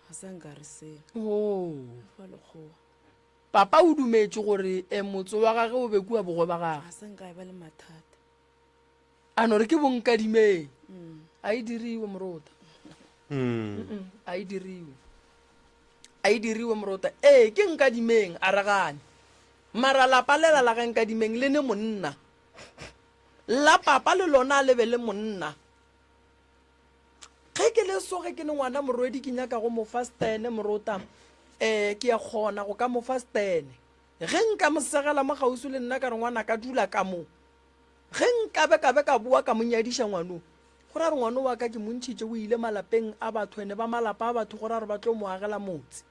Ga sa nka re selo. Oh. O be foa lekgowa. Papa o dumetše gore eh, motse wa gage o be kua bogwe ba gage. Ga sa nka e ba le mathata. A no re ke bonkadimeng. A e diriwe morota. A e diriwe. A e diriwe morota. Ee, ke nkadimeng, a re gane. Mara lapa lela la ga nkadimeng le ne monna. La papa le lona a le be le monna. Ge ke le so ge ke le ngwana morwedi ke nyaka go mo fa stene morota, um ke ya kgona go ka mo fa stene. Ge nka mo segela mo kgauswi le nna ka re ngwana ka dula ka mo. Ge nkabe ka be ka boa ka mo nyadiša ngwano, go ra gore ngwano wa ka ke mo ntšhitše o ile malapeng a batho ene ba malapa a batho go ra gore ba tlo mo agela motse.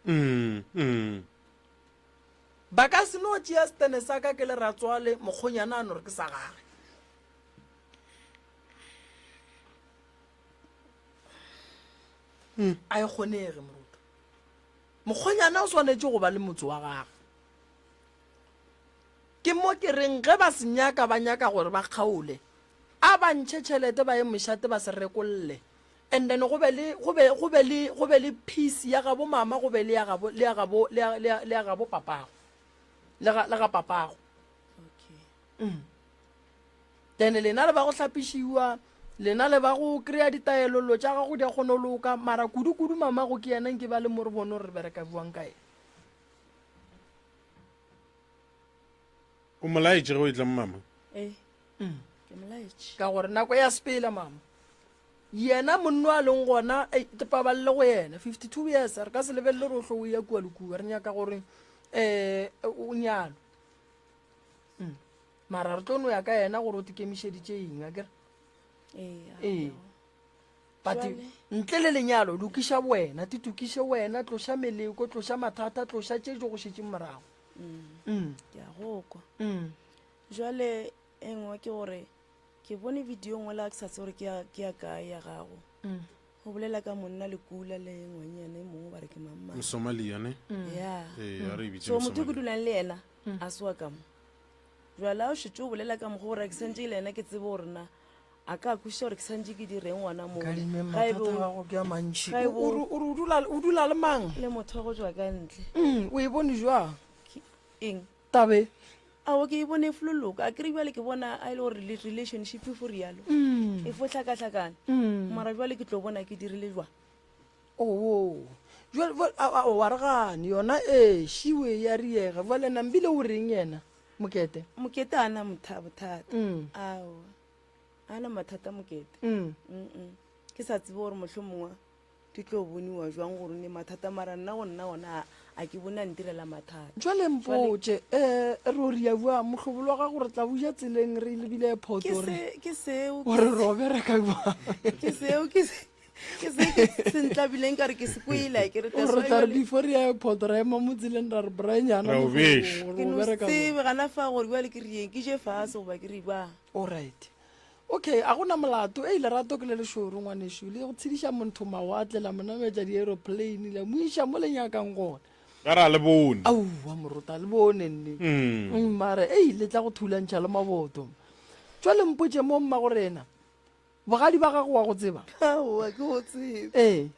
Ba ka se no tšea setene sa ka ke le ratswale mokgonyana a no re ke sa gage. A e kgonege moruta. Mokgonyana o swanetše go ba le motse wa gage. Ke mo ke reng ge ba se nyaka ba nyaka gore ba kgaole, a ba ntšhe tšhelete ba ye mošate ba se rekolle. And then go be le go be go be le go be le peace ya gabo mama go be le ya gabo le ya gabo le ya le ya le ya gabo papago. Le ga le ga papago. Okay. Mm. Then lena le ba go hlapišiwa, lena le ba go kry-a ditaelo lo tša gago di a kgona go loka, mara kudu-kudu mamago ke yena nke ba le mo re bone gore re bereka bjang ka yena. O mo laetše ge o etla mo mama? Ee, ke mo laetše. Ka gore nako ya sepela mama. Yena monno a leng gona, ei, ke pabalele go yena. 52 years, re ka se lebelele gore o hlo o ya kua le kua. Re nyaka gore um o nyalwe. Mm. Mara re tlo no ya ka yena gore o tikemišeditše eng, akere? Ee. Ee. But Jwale? ntle le lenyalo, lokiša wena, titokiše wena, tloša meleko, tloša mathata, tloša tše di go šetšeng morago. Mm. Ke a go kwa. Mm. Jwale e nngwe ke gore ke bone video nngwe la ke sa tsebe gore ke ya ke ya kae ya gago. Mm. O bolela ka monna le kula le ngwanyana e mongwe ba re ke mang mang. Mosomalia ne? Ya. Ee, a re e bitše So motho ke Mosomalia. dulang le yena a se wa ka mo. Jwale a o šetše o bolela ka mokgwa gore ke santše le yena ke tsebe gore na a ka kwešiša gore ke santše ke direng gona moo. Kadime Ga e mathata bo a gago ke a mantši. ga e O bo- o re o re o dula o dula le mang? le motho wa go tšwa ka ntle. Mm, o e bone jwang? Ke eng? Tabe. Aowa ke e bone e floloka. A kere bjale ke bona a e le gore le relationship e fo rialo. E fo hlakahlakana. Mara bjale ke tlo bona ke dirile jwang. Oo. Jwale jwale a a wa re gane yona ee šiwe ya riega. Jwale Nambile o reng yena Mokete? Mokete a na motha bothata. Mm. Aowa. A na mathata Mokete. Mm. Mm. Ke sa tsebe gore mohlomongwe di tlo boniwa jwang gore ne mathata mara nna go nna ona a ke bone a ntirela mathata. Jwale mpotše, um re o ria bjang mohlobolo wa gago re tla buja tseleng re lebile airport Ke gore se ke seo gore re o bereka bjang? ke seo ke se ke se ke se ntlabileng ka re ke se kwele ke re Gore re tla re before re ya airport ra ema mo tseleng ra re branyana Ra o beša. gore ke o no bereka bjang. tsebe gana fa gore bjale ke rieng ke je fase goba ke re bang. Alright. Okay, a gona molato. Ei, lerato ke le lešoro, ngwanešu. Le go tshediša montho mawatle, la mo nametša di-aeroplane, la mo iša mo le nyakang gona. Ka re a le bone. Aowa, morota, le bone nne. Mm, mara, ei, le tla go thulantšha le maboto. Jwale mpotše mo, mmagorena, bogadi ba gago wa go tseba? Aowa, ke go tsebe. Ee.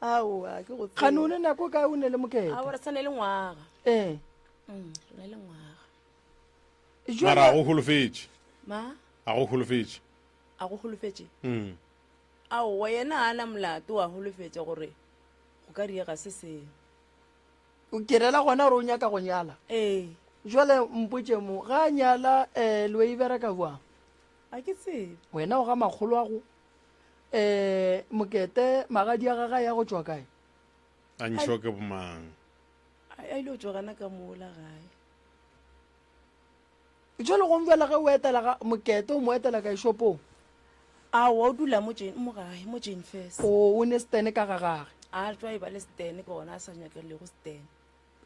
Aowa, ke go tsebe. Kgane o ne nako kae o ne le Mokete? Aowa, re sa ne le ngwaga. Ee. Mm, re ne le ngwaga. Mara a go holofetše. Ma? A go holofetše. A go holofetše? Mm. Aowa, yena a na molato wa holofetša gore go ka diega se sengwe. Ke rela gona gore o nyaka go nyala? Ee. Jwale mpotše mo, ga a nyala um le e bereka bjang? A ke tsebe. Wena o ga makgolo a go um Mokete magadi a gagwe a ya go tšwa kae? A ntšhiwa ke bomang? A ile go tšwa gana ka mola gae. Jwale gomme bjale ge o etela ga Mokete o mo etela kae shopong? Aowa o dula mo Jane mo gae mo Jane Furse. O o ne stene ka ga gage. A tšwa e ba le stene ke gona a sa nyakelego stene.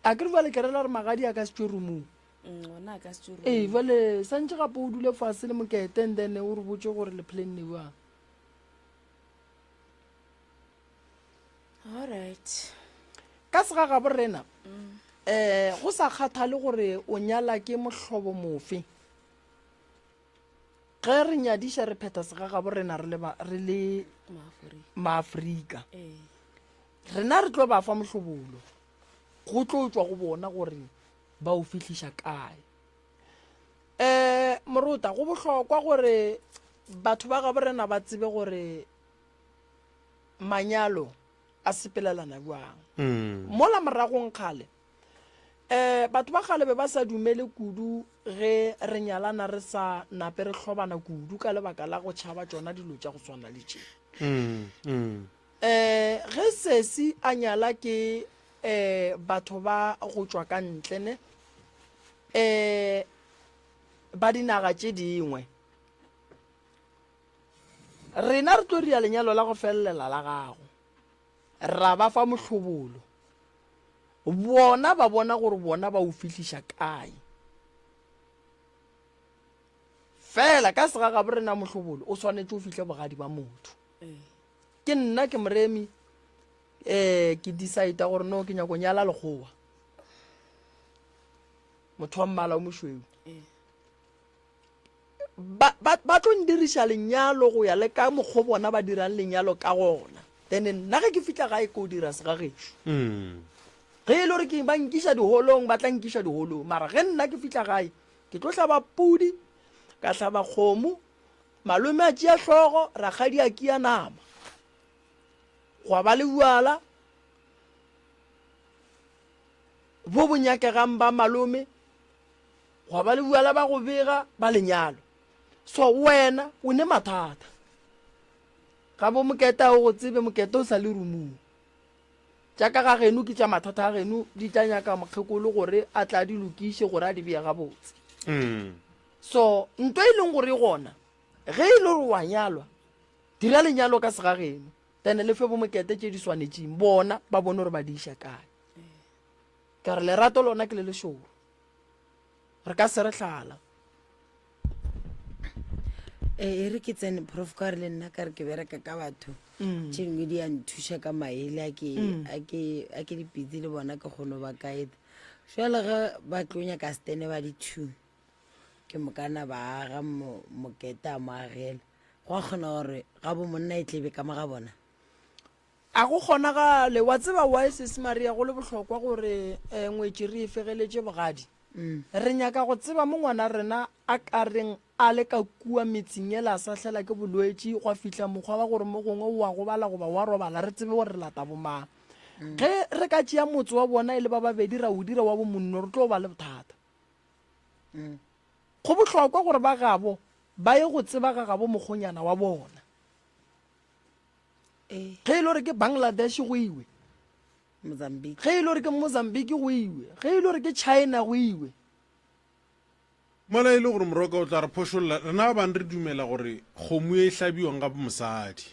A ke re bjale ke rela gore magadi a ka se tšwe roomong. Mm, gona a ka se tšwe roomong. Ee bjale santše gape o dule fase le Mokete and then o re botše gore le planne bjang. Alright. Ka segagabo rena, um go sa kgathale gore o nyala ke mohlobo mofe, ge re nyadiša re phetha segagabo rena re le ba, re le Maafrika. Rena re tlo ba fa mohlobolo, go tlo tšwa go bona gore ba o fihliša kae. Um morota, go bohlokwa gore batho ba gabo rena ba tsebe gore manyalo a sepelelana bjang. Mola moragong kgale, um batho ba kgale be ba sa dumele kudu ge re nyalana re sa nape re hlobana kudu ka lebaka la go tšhaba tšona dilo tša go swana le tše. Um ge sesi a nyala ke um batho ba go tšwa ka ntle ne um ba dinaga tše dingwe, Rena re tlo ria lenyalo la go felelela la gago, ra ba fa mohlobolo. Bona ba bona gore bona ba o fihliša kae. Fela ka segagabo rena mohlobolo o swanetše o fihle bogadi ba motho. Ke nna ke moremi um ke decide gore no ke nyako nyala lekgowa, motho wa mmala o mošweu. Ba, ba, ba tlo ndiriša lenyalo go ya le ka mokgo bona ba dirang lenyalo ka gona. Then nna ge ke fihla gae ko dira segagešo. Mm. Ge e le gore ke ba nkiša diholong, ba tla nkiša diholong. Mara ge nna ke fihla gae, ke tlo hlaba pudi, ka hlaba kgomo, malome a tšea hlogo, rakgadi a kia nama. Gwa ba le bjala bo bo nyakegang ba malome, gwa ba le bjala ba go bega ba lenyalo. So wena o ne mathata. Ga bo Mokete a o go tsebe, Mokete o sa le rumung. Tša ka ga geno ke tša mathata a geno, di tla nyaka mokgekolo gore a tla di lokiše gore a di beye gabotse. Mm. So nto e leng gore e gona, ge e le gore wa nyalwa, dira lenyalo ka segageno, then le fe bo Mokete tše di swanetšeng, bona ba bone gore ba di iša kae. Ka re lerato lona ke le lešoro. Re ka se re hlala. Ee, e re ke tsene prof ka gore le nna ka re ke bereka ka batho tše dingwe di a nthuša ka maele a ke a ke a ke dipitsi le bona ke kgono ba kaeta jale ge ba tlo nyaka stene ba di-two ke mokana ba aga mo mokete a mo agela go a kgona gore ga bo monna e tlebe ka mo ga bona A go kgonagale. Wa tseba why Sesi Maria go le bohlokwa gore eh, ngwetši re e fegeletše bogadi? Re nyaka go tseba mo ngwana rena a ka reng a le ka kua metseng yela a sahlela ke bolwetši gwa fihla mokgwa wa gore mo gongwe o a gobala goba wa robala re tsebe gore re lata bomang. Ge re ka tšea motse wa bona e le ba babedi ra o dira wa bomonno re tlo ba le bothata. Go bohlokwa gore ba gabo ba ye go tseba ga gabo mokgonyana wa bona. Ee. Ge e le gore ke Bangladesh go iwe. Mozambique. Ge e le gore ke Mozambique go iwe. Ge e le gore ke China go iwe. Mola e le gore Moroka o tla re phošolla, rena ba bang re dumela gore kgomo e hlabiwang ga mosadi,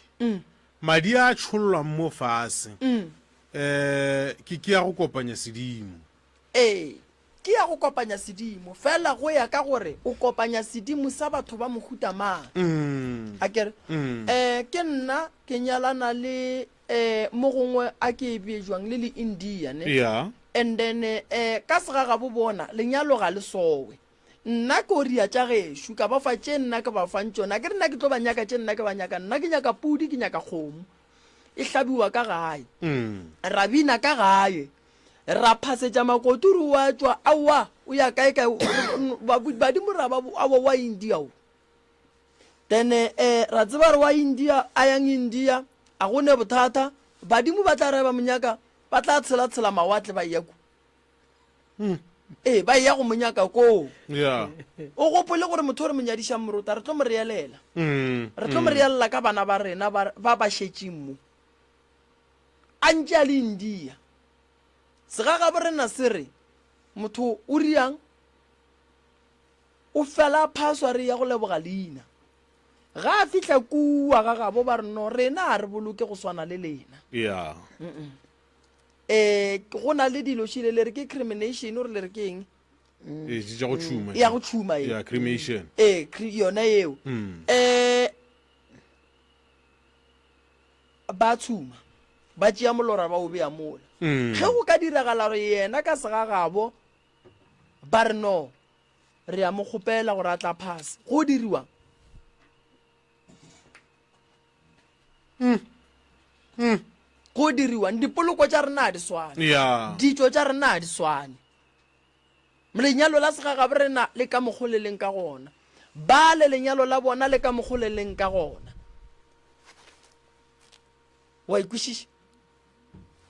madi a tšhollwang mo fase, um ke ke ya go kopanya sedimo. Ee, ke ya go kopanya sedimo, fela go ya ka gore o kopanya sedimo sa batho ba mohuta mang. Akere? Um ke nna ke nyalana le um mo gongwe a ke e bee jwang le le India ne? Yeah. And then eh, ka segagabo bona lenyalo ga le sowe. Nna ke o ria tša gešo, ka ba fa tše nna ke ba fang tšona. Akere nna ke tlo ba nyaka tše nna ke ba nyakang. Nna ke nyaka pudi, ke nyaka kgomo. E hlabiwa ka gae. Ra bina ka gae. Ra phasetša makoturi wa tšwa, aowa, o ya kae kae, badimo ra ba, aowa wa India o. Then eh, ra tseba re wa India, a yang India, a go ne bothata, badimo ba tla re ba mo nyaka, Ba tla tshela-tshela mawatle ba eya ku. Ee, ba eya go mo nyaka koo. Yeah. O gopole gore motho o re mo nyadišang morota, re tlo mo reelela. Re tlo mo reelela ka bana ba rena ba ba ba šetšeng mo. A ntše a le India. Segagabo rena se re, motho o riang? O fela a phaswa re ya go leboga leina. Ga a fihla kua ga gabo ba re no rena a re boloke go swana le lena. Yeah. Eh go na le dilo šile le re ke crimination or le re ke eng? Eh tša go tšhuma. Ya go tšhuma e. Yeah, cremation. Eh yona eo. Eh ba tshuma ba tšea molora ba o bea mola. Ge go ka diragala gore yena ka segagabo ba re no Re a mo kgopela gore a tla phase. Go diriwang? Mm. Mm. Go diriwang? Dipoloko tša rena a di swane. Yeah. Ditšo tša rena a di swane. Lenyalo la segagabo rena le ka mokgo le leng ka gona. Ba le lenyalo la bona le ka mokgo le leng ka gona. Wa ikwešiša?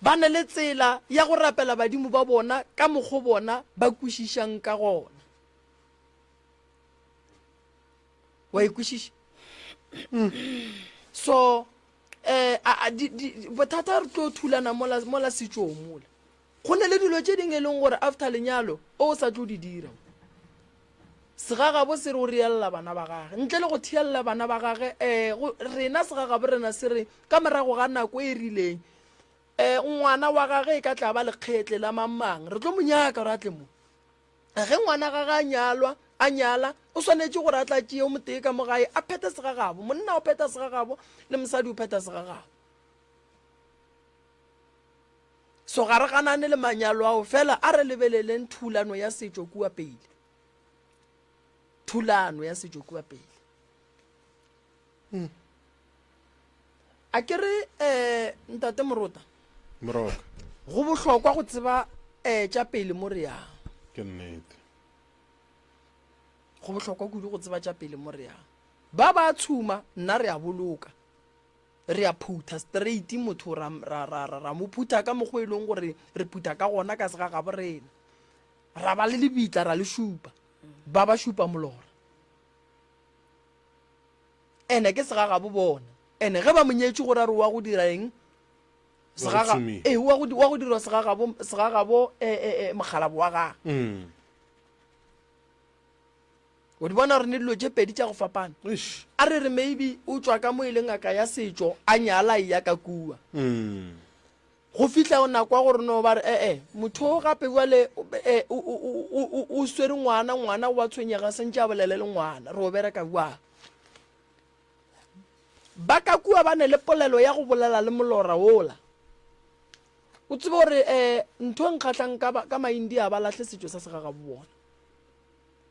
Ba na le tsela ya go rapela badimo ba bona ka mokgo bona ba kwešišang ka gona. Wa e kwešiša? So, eh, a, a, di, di, bothata re tlo thulana mola, mola setšong mola. Go na le dilo tše dingwe e leng gore after lenyalo o sa tlo di dira. Segagabo se re o reella bana ba gage. Ntle le go theella bana ba gage, eh, go, rena segagabo rena se re ka morago ga nako e rileng, eh, ngwana wa gage e ka tla ba lekgetle la mang mang, re tlo mo nyaka gore a tle mo. Ge ngwana gage a nyalwa, a nyala, o swanetše gore a tla tšee o motee ka mo gae a phethe segagabo. Monna o phetha segagabo le mosadi o phetha segagabo. So ga re ganane le manyalo ao, fela a re lebeleleng thulano ya setšo kua pele. Thulano ya setšo kua pele. Hmm. A ke re eh, ntate Morota. Moroka. Go bohlokwa go tseba eh, tša pele mo re yang. Ke nnete. Go bohlokwa kudu go tseba tša pele mo re yang. Ba ba tshuma, nna re a boloka. Re a phutha straight motho ra, ra, ra, ra, ra mo phutha ka mokgwa e leng gore re phutha ka gona ka segagabo rena. Ra ba le lebitla ra le šupa. Ba ba šupa molora. Ene ke segagabo bona. Ene ge ba mo nyetše gore a re wa go dira eng? Segaga, ee, wa go, wa go dirwa segagabo, segagabo e, e, e, mokgalabo wa gagwe. Mm. O di bona gore ne dilo tše pedi tša go fapana. Eish. A re re maybe o tšwa ka mo e le ngaka ya setšo a nyala e ya ka kua. Mm. Go fihla nako ya gore no ba re ee motho o gape bjale eh, o, o, o, o, o swere ngwana, ngwana wa tshwenyega sentše a bolele le ngwana re o bereka bjang. Ba ka kua ba ne le polelo ya go bolela le molora wola. O tsebe gore um ntho e nkgahlang ka, ka Maindia ba lahle setšo sa segagabo bona.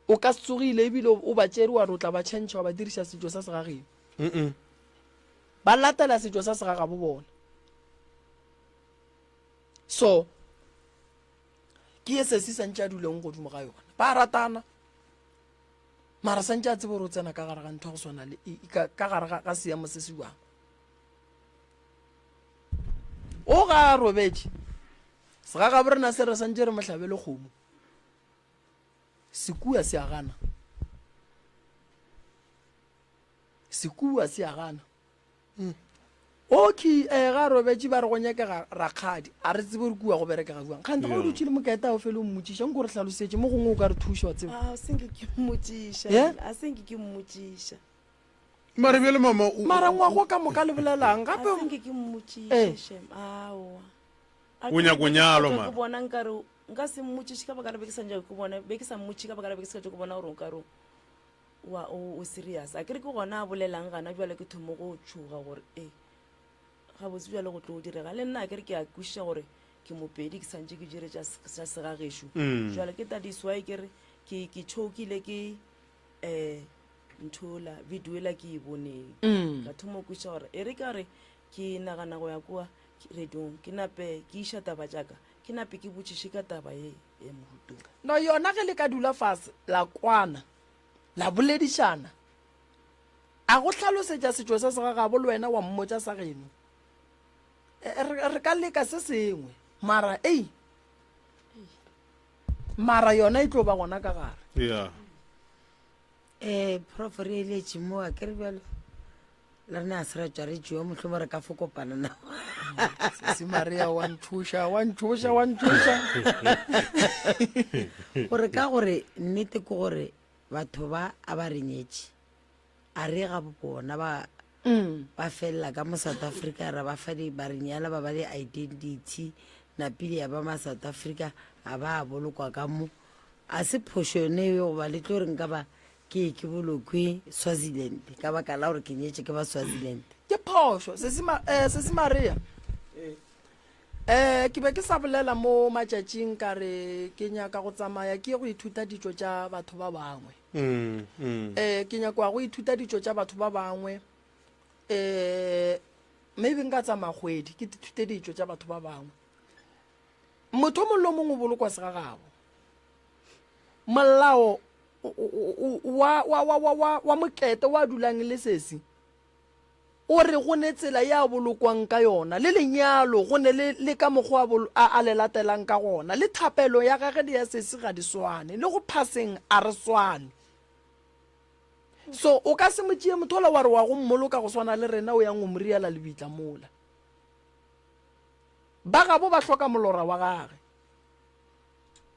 O ka se tsogile ebile o ba tšere wa re o tla ba tšhentšha wa ba diriša setšo sa segageno. Ba latela setšo sa segagabo bona. So ke ye sesi santše a duleng godimo ga yona. Ba ratana. Mara santše a tsebe gore o tsena ka gare ga ntho ya go swana le ka, ka gare ga, ga seemo se se jwang. O ga a robetše. Segagabo rena se re santše re mo hlabele kgomo. Sekua se a gana. Sekua se a gana. Okay, eh, ga a robetše ba re go nyakega rakgadi. A re tsebe gore kua go berekega jwang. Kgante ga o dutše le moketa o fele o mmotšiša, nko re hlalosetše mo gongwe o ka re thuša wa tseba. A se nke ke mmotšiša. Yeah? A se nke ke mmotšiša. Mara bjale mama o, Mara ngwago ka moka le bolelang A gape? se nke ke mmotšiše Eh. shem. Aowa. A O nyaka go nyalwa, ke mara. bona nkare nka se mmotšiše ka baka la be ke sa nyake go bona, be ke sa mmotšiše ka baka la be ke sa tšo go bona gore o ka re wa o o serious. A ke re ke gona a bolelang gana bjale ke thomo go tšhoga gore e gabotse bjale go tlo direga le nna a ke re ke a kwešiša gore ke mopedi ke santše ke jere tša tša segagešo. Jwale ke that is why ke re ke ke tšhokile ke um nthola video ela ke e boneng. Ka thoma go kwešiša gore e re ka re ke nagana go ya kua radiong ke nape ke iša taba tša ka ke nape ke botšiše ka taba ye ya mohuto. No yona ge le ka dula fase la kwana la boledišana a go hlalosetša setšo sa segagabo le wena wa mmotša sa geno re, re ka leka se sengwe mara ei mara yona e tlo ba gona ka gare. Yeah. Eh, prof re eletše mo a ke re bjalo le rena a se ra tšwa re tšewa mohlomong re ka fo kopana na Sesi Maria wa ntšhoša wa ntšhoša wa ntšhoša gore ka gore nnete ke gore batho ba a ba re nyetše a re ga bona ba ba felela ka mo South Africa ra ba fa di ba re nyala ba ba le identity napile ya ba ma South Africa a ba a bolokwa ka mo a se phošo yone eo goba le tlo re nka ba ke ye ke bolokwe Swaziland ka baka la gore ke nyetše ke ba Swaziland. Ke phošo, Sesi, Ma, eh, Sesi Maria. Eh, ke be ke sa bolela mo matšatšing ka re ke nyaka go tsamaya ke ye go ithuta ditšo tša batho ba bangwe. Mm, mm. Eh, ke nyaka go ithuta ditšo tša batho ba bangwe. Eh, maybe nka tsamaya kgwedi ke ithute ditšo tša batho ba bangwe. Motho o mongwe le o mongwe o bolokwa segagabo. Molao wa, wa, wa, wa, wa, wa mokete wa dulang le sesi o re go ne tsela ye a bolokwang ka yona, le lenyalo go ne le, le ka mokgwa a, a, a le latelang ka gona, le thapelo ya gage le ya sesi ga di swane, le go phaseng a re swane. So o ka se mo tšee motho ola wa re wa go mmoloka go swana le rena o yang go mo riela lebitla mola. Ba gabo ba hloka molora wa gage.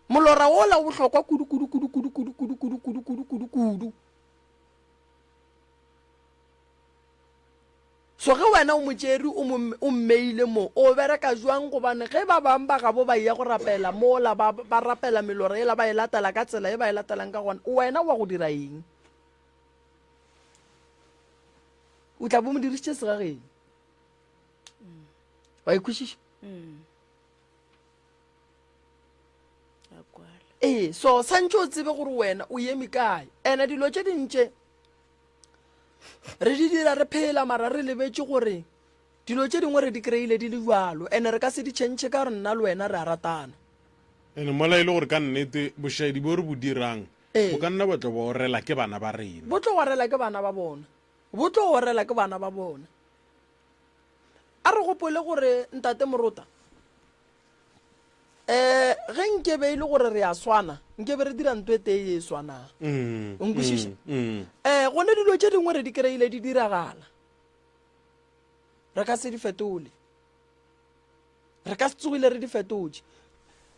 Molora wola o bohlokwa kudu kudu kudu kudu kudu kudu kudu kudu kudu kudu kudu. So ge wena o mo tšere o mo o mmeile mo, o bereka jwang gobane ge ba bang ba gabo ba eya go rapela mola ba ba rapela melora yela ba e latela ka tsela ye ba e latelang ka gona, wena wa go dira eng? O tla bo mo dirišitše segageng. Wa e kwešiša? Ee, so santše o tsebe gore wena o eme kae. Ene dilo tše dintše re di dira re phela mara re lebetše gore dilo tše dingwe re di kry-ile di le jalo ene re ka se di tšhentšhe ka gore nna le wena re a ratana. Ene mola e le gore ka nnete bošaedi bo re bo dirang Ee. bo ka nna ba tlo ba orela ke bana ba rena. Bo tlo orela ke bana ba bona. Bo tlo orela ke bana ba bona. A re gopole gore Ntate Morota um ge nke be e le gore re a swana nke be re dira nto e tee ye e swanang Mm, o nkwešiša mm, mm. um gone dilo tše dingwe re di kry-ile di diragala re ka se di fetole re ka se tsogile re di fetotše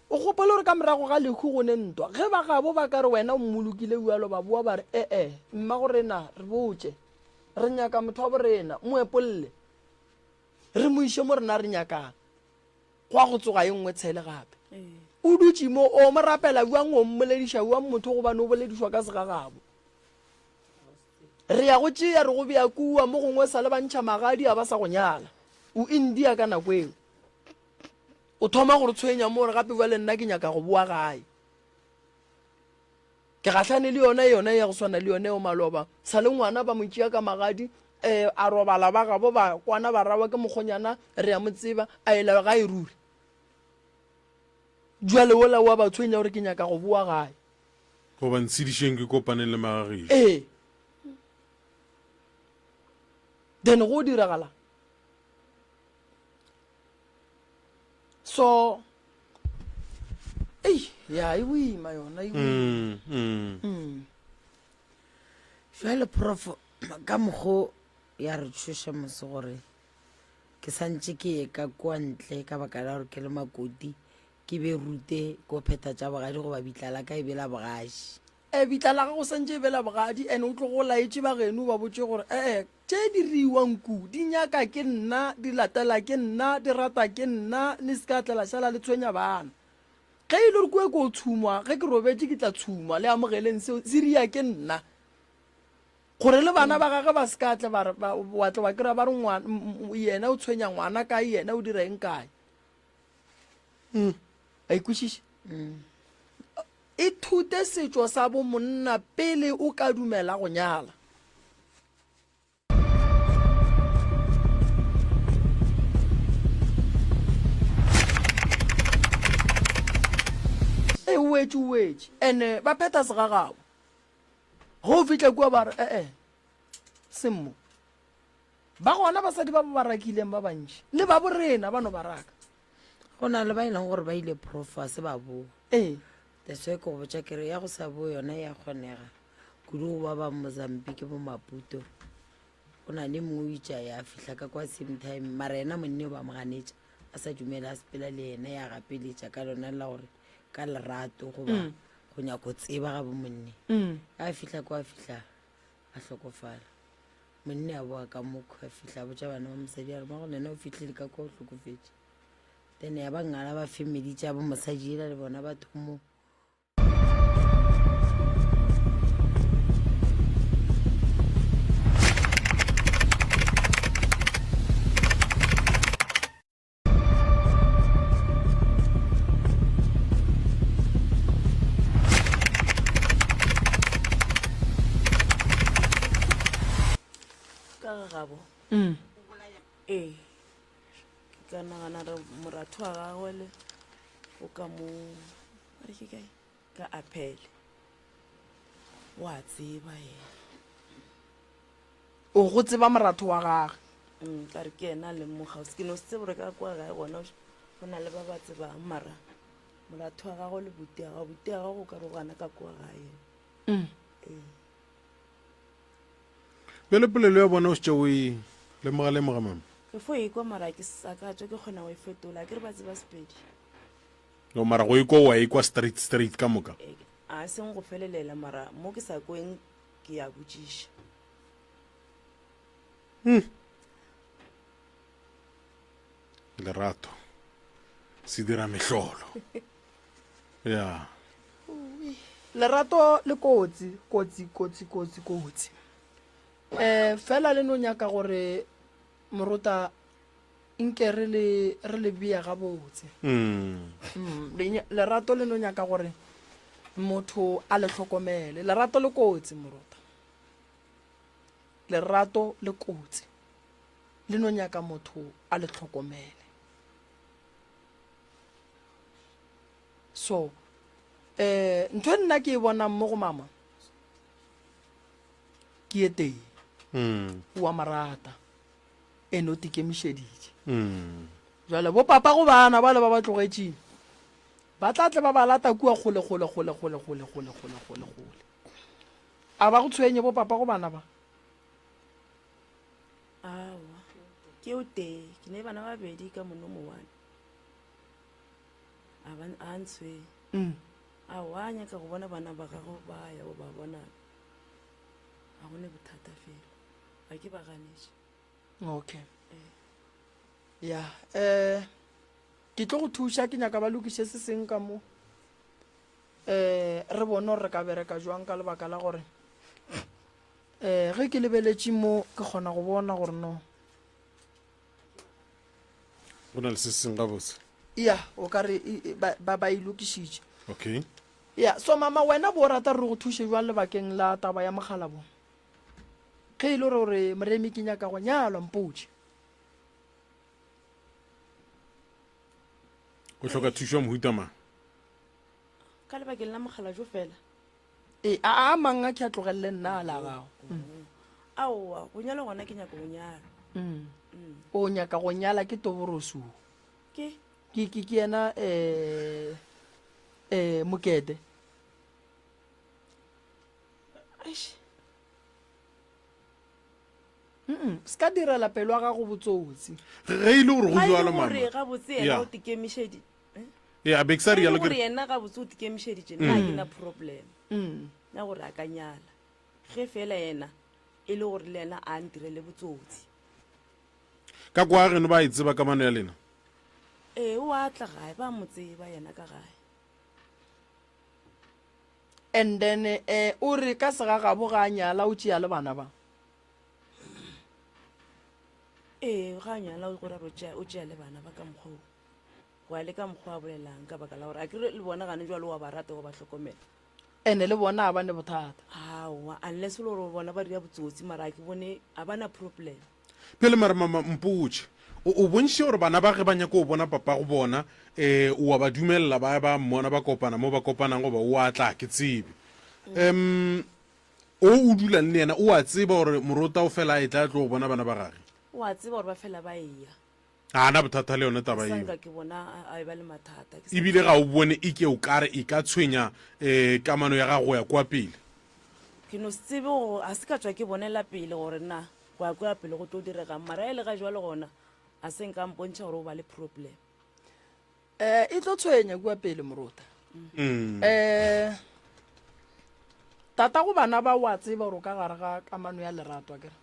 o gopole gore ka morago ga lehu go ne ntwa ge ba gabo ba ka re wena o mmolokile bjalo ba boa ba re ee mma go rena re botše re nyaka motho wa borena mo epolle re mo iše mo rena re nyakang Gwa go tsoga ye nngwe tshele gape. O dutše mo, o mo rapela bjang, o mmolediša bjang motho gobane o boledišwa ka segagabo. Re ya go tšea re go bea kua, mo gongwe sa le ba ntšha magadi a ba sa go nyala. O India ka nako eo. O thoma go re tshwenya mo re gape bjale nna ke nyaka go boa gae. Ke gahlane le yona yona ya go swana le yone eo maloba. Sa le ngwana ba mo tšea ka magadi, eh, a robala ba gabo ba kwana ba rawa ke mokgonyana re ya mo tseba, a ela gae ruri. Jwale wola wa ba tshwenya gore ke nyaka go boa gae. Goba ntshedišeng ke kopaneng le magagešo. Ee. Then go diragala. So ei ya e boima yona e boima. Mm, mm. Mm. Jwale prof ka mokgo ya re tšhoša mose gore ke santše ke ye ka kua ntle ka baka la gore ke le makoti ke be rute ko phetha tša bogadi goba bitla la ka e be la bogaši. E, bitla la gago santše e be la bogadi and o tlogo o laetše ba geno o ba botše gore ee tše di riwang ku di nyaka ke nna, di latela ke nna, di rata ke nna, le se ka tla la šala le tshwenya bana. Ge e le gore kua ko tshumwa, ge ke robetše ke tla tshumwa, le amogeleng seo, se ria ke nna. Gore le bana ba gagwe ba se ka tle ba re, ba, wa tle wa kry-a ba re ngwana, yena o tshwenya ngwana kae, yena o dira eng kae. Mm. A ikwešiše? Mm. Ithute setšo sa bo monna pele o ka dumela go nyala. Ee, o wetše, o wetše. Ene ba phetha segagabo. Ge o fihla kua ba re, ee, semmo. Ba gona basadi ba ba ba rakileng ba bantši, le ba borena ba no ba raka. Go na le ba e leng gore ba ile prof a se ba boa. Ee. That's why ke go botša ke re ya go sa boe yona ya kgonega kudu go ba ba Mozambique bo Maputo. Go na le mongwe o itše a ya fihla ka kwa same time mara yena monne o ba mo ganetša a sa dumele a sepela le yena ya gapeletša ka lona la gore ka lerato goba mm. go nyako tseba ga bo monne. Mm. A fihla kwa fihla a hlokofala. Monne a boa ka mokho a fihla a botša bana ba mosadi a re mago lena o fihlile ka kwa o hlokofetše. Then ya ba ngala ba family tša bo mosadi ela le bona ba thomo. Ka ga gabo Mm. ee ke ka nagana re moratho wa gagwe le o ka mo a re ke kae ka apele wa tseba yena O go tseba moratho wa gage. Mm, ka re ke yena a leng mo gausi ke no se tsebe gore ka kwa gae gona go na le ba ba tsebang mara moratho wa gagwe le buti ya gago buti ya gago o ka re o gana ka kwa gae Mm. ee Bjale polelo ya bona o šetše o e lemoga lemoga mama. Ke fo e kwa mara ke sa ka tšwa ke kgona go e fetola ke re ba tseba Sepedi. No mara go e kwa wa e kwa straight straight ka moka. Ee, a seng go felelela mara mo ke sa kweng ke ya botšiša. Hmm. Lerato se dira mehlolo. Ya. Lerato le kotsi, kotsi, kotsi, kotsi, kotsi. Eh, fela le no nyaka gore morota nke re le re le bea gabotse. Mm. Mm, lerato le no nyaka gore motho a le hlokomele. Lerato le kotsi morota. Lerato le kotsi, le no nyaka motho a le hlokomele. So, eh, ntho e nna ke e bonang mo go mama ke e tee. Mm. O a marata. Ene o tikemišeditše. Mm. Jwale bo papa go bana ba le ba ba tlogetšeng ba tla tle ba ba lata kua kgole kgole kgole kgole kgole kgole kgole kgole kgole. A ba go tshwenye bo papa go bana ba? Aowa, ke o tee, ke ne bana ba babedi ka mono mowane. A ba a ntshwenye. Mm. Aowa, a nyaka go bona bana ba gagwe ba ya go ba bona. Ga go ne bothata fela. Ga ke ba ganetše. Okay. Ee. Ya, eh ke tlo go thuša ke nyaka ba lokiše se seng ka mo. um re bone gore re ka bereka jwang ka lebaka la gore Um ge ke lebeletše mo ke kgona go bona gore no. Go na le se seng gabotse. Ya, o ka re ba, ba, ba e lokišitše. Okay. Ya, so mama wena bo rata re go thuše jwang lebakeng la taba ya mogala bo? Ge e le gore gore Moremi ke nyaka go nyalwa mpotše. O hloka thušo ya mohuta mang? Ka lebakeng la mogala jo fela. Ee, a a mang a ke a tlogelele nna a la gago. Mm. Aowa, go nyala gona ke nyaka go nyala. Mm. mm. O nyaka go nyala ke Toborosu. Ke? Ke ke ke yena eh eh Mokete. Eish. Mm, se ka direla pelo ya gago botsotsi. Ge e le gore go jalo mama. Gore gabotse yena o tikemišedi. Ya be ke sa rialo ke gore yena gabotse o tikemišeditše nna ke na problem. Mm. Ya gore a ka nyala. Ge fela yena e le gore le yena a ntirele botsotsi. Ka kwa geno ba e tseba kamano ya lena? Ee, o a tla gae, ba mo tseba yena ka gae. And then eh o re ka segagabo ga a nyala o tšea le bana ba. Ee, ga a nyala o gore o tšea le bana ba ka mokgwa o. Go ya le ka mokgwa a bolelang ka baka la gore a kere le bona gane jalo wa ba rata wa ba hlokomela. Ene le bona a ba ne bothata. Aowa, unless e le gore bona ba dira botsotsi mara a ke bone a ba na problem. Bjale mara mama mpotše, o, o bontšhitše gore bana ba ge ba nyaka go bona papago bona, eh, o a ba dumelela ba ya ba mmona ba kopana mo ba kopanang goba o a tla, ke tsebe. Um, o o dulang le yena o a tseba gore morota o fela a etla a tlo go bona bana ba gage? O a tseba gore ba fela ba eya. Ga a na bothata le yone taba Sa eo. nka ke bona a a eba le mathata. Ke sa Ebile ga o bone e ke o kare e ka tshwenya um kamano ya gago go ya kwa pele. Ke no se tsebe gore ga se ka tšwa ke bonela pele gore na go ya kwa pele go tlo diregang mara e le ga jwale gona a se nka mpontšha gore o ba le problem. Um e tlo tshwenya kua pele morota. Mm. Um tata go bana ba o a tseba gore o ka gare ga kamano ya lerato akere?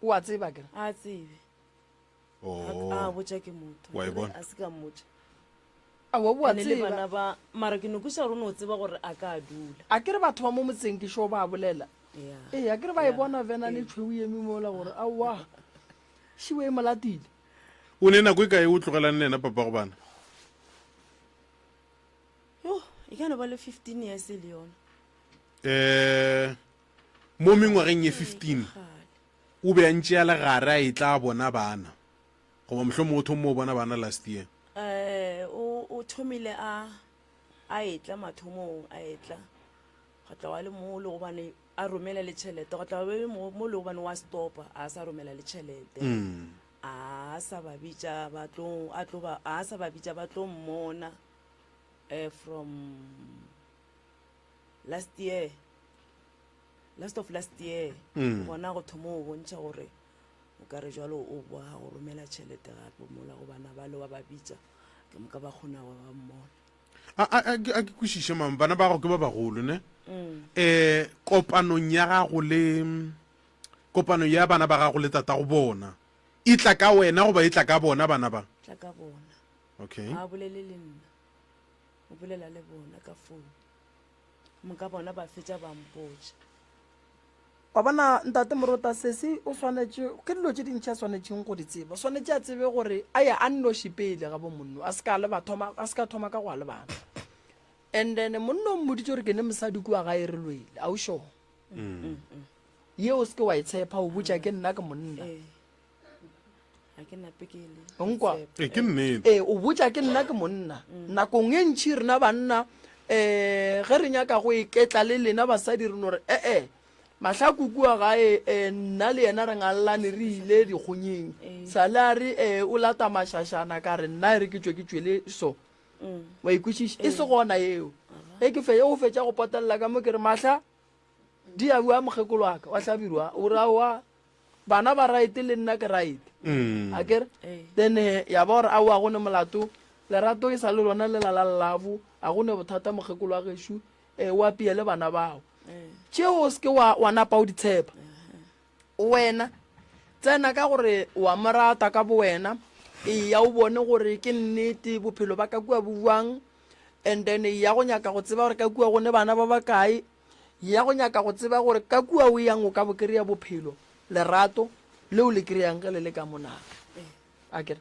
O a tseba akere? A tsebe. Oh. A botša ke motho. Wa e bona? A se ka mmotša. Aowa o a Ene le tseba. bana ba mara ke no kweša gore o no tseba gore a ka dula. A ke re batho ba mo motseng ke sure ba bolela. Yeah. Ee, a ke re ba e Yeah. bona venane e tšhweu e eme mola gore aowa šiwe e mo latile. O ne nako e kae o tlogelane le yena papa go bana? Yo, e ka no ba le 15 years le yona. Eh, mo mengwageng ye 15 Kgale. O be a ntše a le gare a etla a bona bana, goba mohlomongwe o thomile go bona bana last year. Eh, o, o thomile a, a etla mathomong, a etla. Gwa tla wa le mo le gobane a romela le tšhelete, gwa tla wa le mo, mo le gobane wa stopa, a sa romela le tšhelete. A sa ba bitša ba tlo, a tlo ba, a sa ba bitša ba tlo mmona, eh, from last year. Last of last year mm. gona go thoma o bontšha gore o ka re jalo o boa go romela tšhelete gape mola go bana ba le wa ba bitša ke moka ba kgona go ba mmona. A ke kwešiše mama, bana ba gago ke ba bagolo ne? Um kopanong ya gago le kopano ya bana ba gago le tata go bona e tla ka wena goba e tla ka bona bana ba? Tla ka bona. Okay. A bolele le nna. O bolela le bona ka phone. Moka bona ba fetša ba mpotša. Wa bona, Ntate Morota, sesi o swanetše, ke dilo tše dintši a swanetšeng go di tseba. O swanetše a tsebe gore a ye a nnoši pele ga bo monno, a se ka leba thoma, a se ka thoma ka go a lebana. And then monno o mmoditše gore ke ne mosadi kua gae re lwele, a o sure? Ye o se ke wa e tshepa, o botša ke nna ke monna. Ee. Ga ke nape ke le. Nkwa? Ee, ke nnete. Ee, o botša ke nna ke monna. Nakong e ntši rena banna um ge re nyaka go iketla le lena basadi re no re ee mahlaku kua gae um nna le yena re ngallane re ile dikgonyeng sale a re um o lata mašašana ka re nna e re ke tšwe ke tšwele so wa ikwešiša e se gona yeo ge ke fe o fetša go potelela ka mo ke re mahla Di a bua mokgekolo wa ka wa Hlabirwa o re aowa bana ba right le nna ke right Mm. a kere then eh, ya ba gore aowa go ne molato lerato e sa le lona lela la lelabo a go ne bothata mokgekolo wa gešo eh, o apeye le bana bao tšeo o seke wa, wa napa o di tshepa wena tsena ka gore wa mo rata ka bo wena eya o bone gore ke nnete bophelo ba ka kua bo bjang and then ya go nyaka go tseba gore ka kua go ne bana ba bakae. Ya go nyaka go tseba gore ka kua o yang o ka bo kry-a bophelo, lerato leo le kry-ang ge le le ka mona. A kere?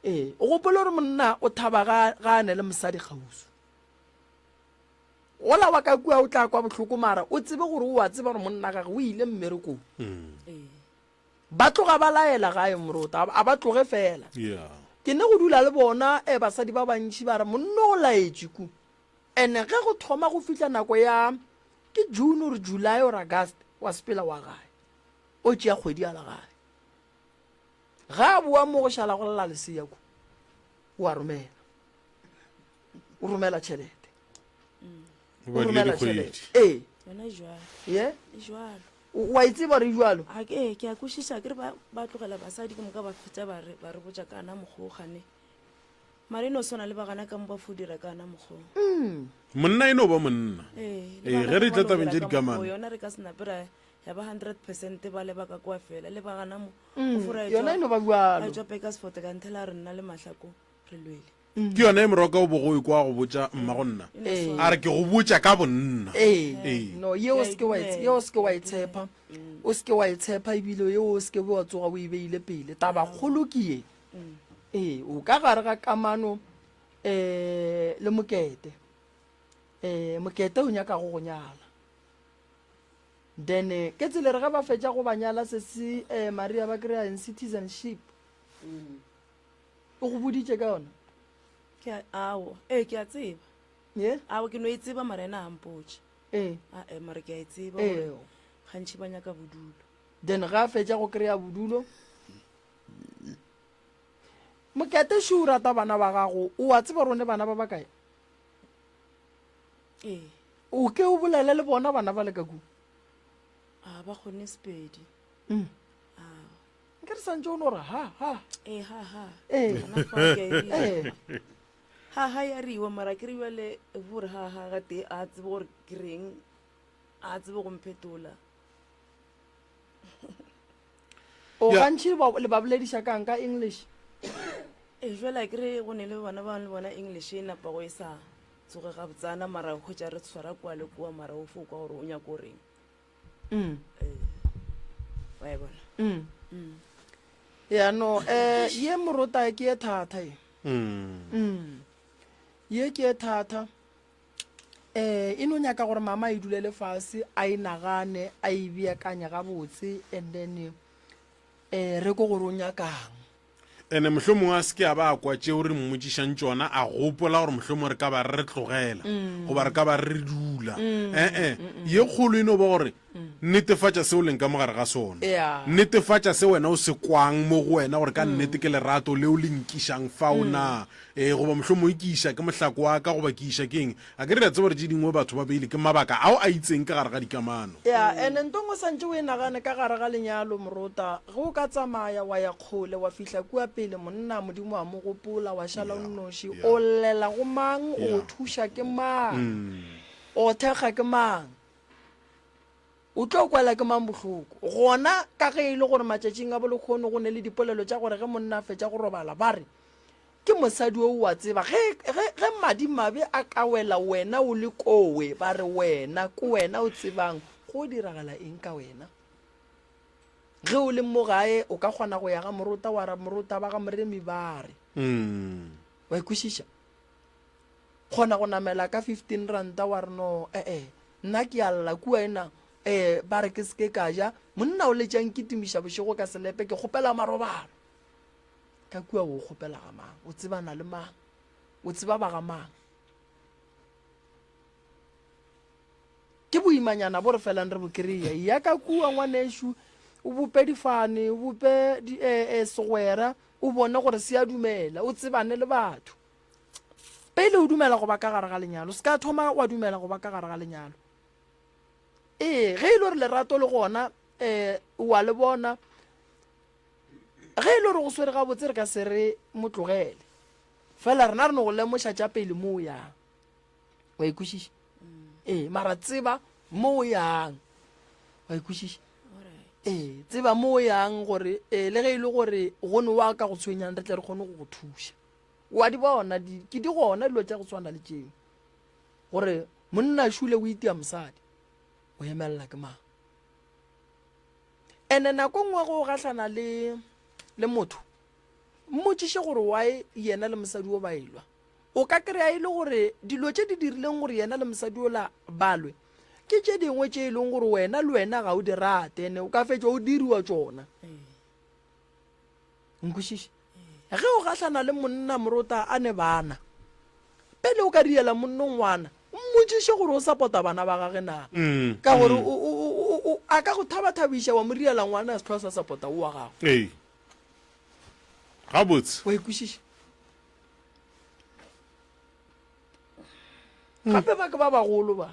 Ee. O gopole gore monna o thaba ga, ga a ne le mosadi kgauswi. Gola wa ka kua o tla kwa bohloko mara o tsebe gore o a tseba gore monna gage o ile mmerekong. Ba tloga ba laela gae morota, a ba tloge fela. Ke ne go dula le bona eh, basadi ba bantši ba re monna o laetše ku. Ene ge go thoma go fihla nako ya ke June or July or August wa sepela wa gae. O tšea kgwedi a la gae. Ga a boa mo go šala go lla lesea ku. O a romela. O romela tšhelete. O O badile romela dikgwedi. tšhelete. Ee. Yona e jwalo. Ye? E jwalo. O a e tseba gore e jwalo? A ke ke a kwešiša ke re ba ba tlogela basadi ke moka ba fetša ba re ba re botša ka na mokgwa o gane. Mara e no swana le ba gana ka mo ba fo dira ka na mokgwa o. Monna e no ba monna. Ee, le Ee, ba ge re gana tla ba no tabeng dira tša ka mokgwa o, dikamano. yona re ka se nape ra ya ba 100% ba leba ka kwa fela le ba gana mo. O fo ra Yona e no ba bjalo. a etšwa Bakersford kanthe la re nna le Mahlako re lwele. Ke yona e moroka o bogo o kwa go botša mmago nna. A re ke go botša ka bonna. Ee. Ee. No, ye o seke wa e, ye o seke wa e tshepa. O seke wa e tshepa ebile ye o seke wa tsoga o e beile pele. Taba kgolo ke ye. Ee, o ka gare ga kamano eh le mokete. Eh mokete o nyaka go go nyala. Then eh, ke tsela re ge ba fetša go ba nyala sesi eh Maria ba kry-a eng citizenship. O go boditše ka yona? Ke a, ao, ee, ke a tseba. Ye? Ao, ke no e tseba mara ena a mpotše. Ee. A, e, mara ke a e tseba Ee. gore gantši ba nyaka bodulo. Then ga a fetša go kry-a bodulo, Mokete šo o rata bana ba gago, o a tseba gore o ne bana ba bakae? Ee. O ke o bolele le bona bana ba le ka kua. A ba kgone Sepedi. Mm. A. Nke re santše o no re ha ha. Ee, ha ha. Ee. Gona fao ke a e dira. Ee. Ha ha ya riwa mara ke re bjale gore ha ha ga tee a tsebe gore ke reng a tsebe go mphetola. O Ya. gantši ba- le ba bolediša kang ka English? Ee, jwale a ke re go ne le bana ba le bona English e napa go e sa tsoge gabotsana mara o hwetša re tshwara kua le kua mara o fo kwa gore o nyako reng. Mm. Ee, wa e bona. Mm. Mm. Ya no, eh ye morota ke ye thata ye. Mm. Mm. Ye ke ye thata. Eh e no nyaka gore mama e dulele fase a e nagane a e beakanye gabotse and then eh re ko gore o nyakang. Ene mohlomongwe a se ke a ba a kwa tšeo re mmotšišang tšona, a gopola gore mohlomongwe re ka ba re re tlogela goba re ka ba re re dula. E-e, ye kgolo e no ba gore netefatša se o leng ka mo gare ga sona. Netefatša se wena o se kwang mo go wena gore ka nnete ke lerato leo le nkišang fao na, ee, goba mohlomongwe ke iša ke mohlako wa ka goba ke iša ke eng. A ke re re a tseba gore tše dingwe batho ba beile ke mabaka ao a itseng ka gare ga dikamano. Ya, ene nto ngwe santše o e nagane ka gare ga lenyalo, morota, ge o ka tsamaya wa ya kgole, wa fihla kua pele, monna, Modimo a mo gopola, wa šala o nnoši, o llela go mang, o thuša ke mang, o thekga ke mang, o tlo kwela ke mang bohloko? Gona ka ge e le gore matšatšing a bolekgono go ne le dipolelo tša gore ge monna a fetša go robala ba re, Ke mosadi o o a tseba, ge, ge, ge madimabe a ka wela wena o le kowe, ba re wena, ke wena o tsebang go diragala eng ka wena. Ge o le mo gae, o ka kgona go ya ga morota wa ra morota ba ga Moremi ba re. Wa e kwešiša? Kgona go namela ka 15 ranta wa re no, eh-eh, nna ke a lla kua ena, eh, ba re ke se ke ka ja, monna o letša nkitimiša bošego ka selepe, ke kgopela marobalo. Ka kua o kgopela ga mang? O tsebana le mang? O tseba ba ga mang? Ke boimanyana bo re felang re bo kry-a. Ya ka kua ngwanešu, o bope difane, o bope di, eh, eh, segwera, o bone gore se a dumela, o tsebane le batho. Pele o dumela go ba ka gare ga lenyalo, se ka thoma wa dumela go ba ka gare ga lenyalo. Ee, ge e le gore lerato le gona, eh, wa le bona, Ge e le gore go swere gabotse re ka se re mo tlogele. Fela rena re no go lemoša tša pele mo o yang. Wa e kwešiša? Ee, mara tseba mo o yang. Wa e kwešiša? Ee, tseba mo o yang gore ee, le ge e le gore go ne wa ka go tshwenyang re tle re kgone go go thuša. Wa di bona, di, ke di gona dilo tša go tshwana le tšeo. Gore monna šule o itia mosadi. O emelela ke mang? Ene nako nngwe go gahlana le le motho, mmotšiše gore why yena le mosadi o ba elwa. O ka kry-a e le gore dilo tše di dirileng gore yena le mosadi ola ba lwe ke tše dingwe tše e leng gore wena le wena ga o di rate, ene o ka fetša o diriwa tšona. Nkwešiše? Ge o gahlana le monna morota a ne bana, pele o ka diela monno ngwana, mmotšiše gore o sapota bana ba gage na. Ka gore a ka go thabathabiša wa mo riela ngwana a se tlhoa sa sapota o wa gago. Ee. Gabotse. Wa ikwešiša? Gape ba ke ba bagolo ba.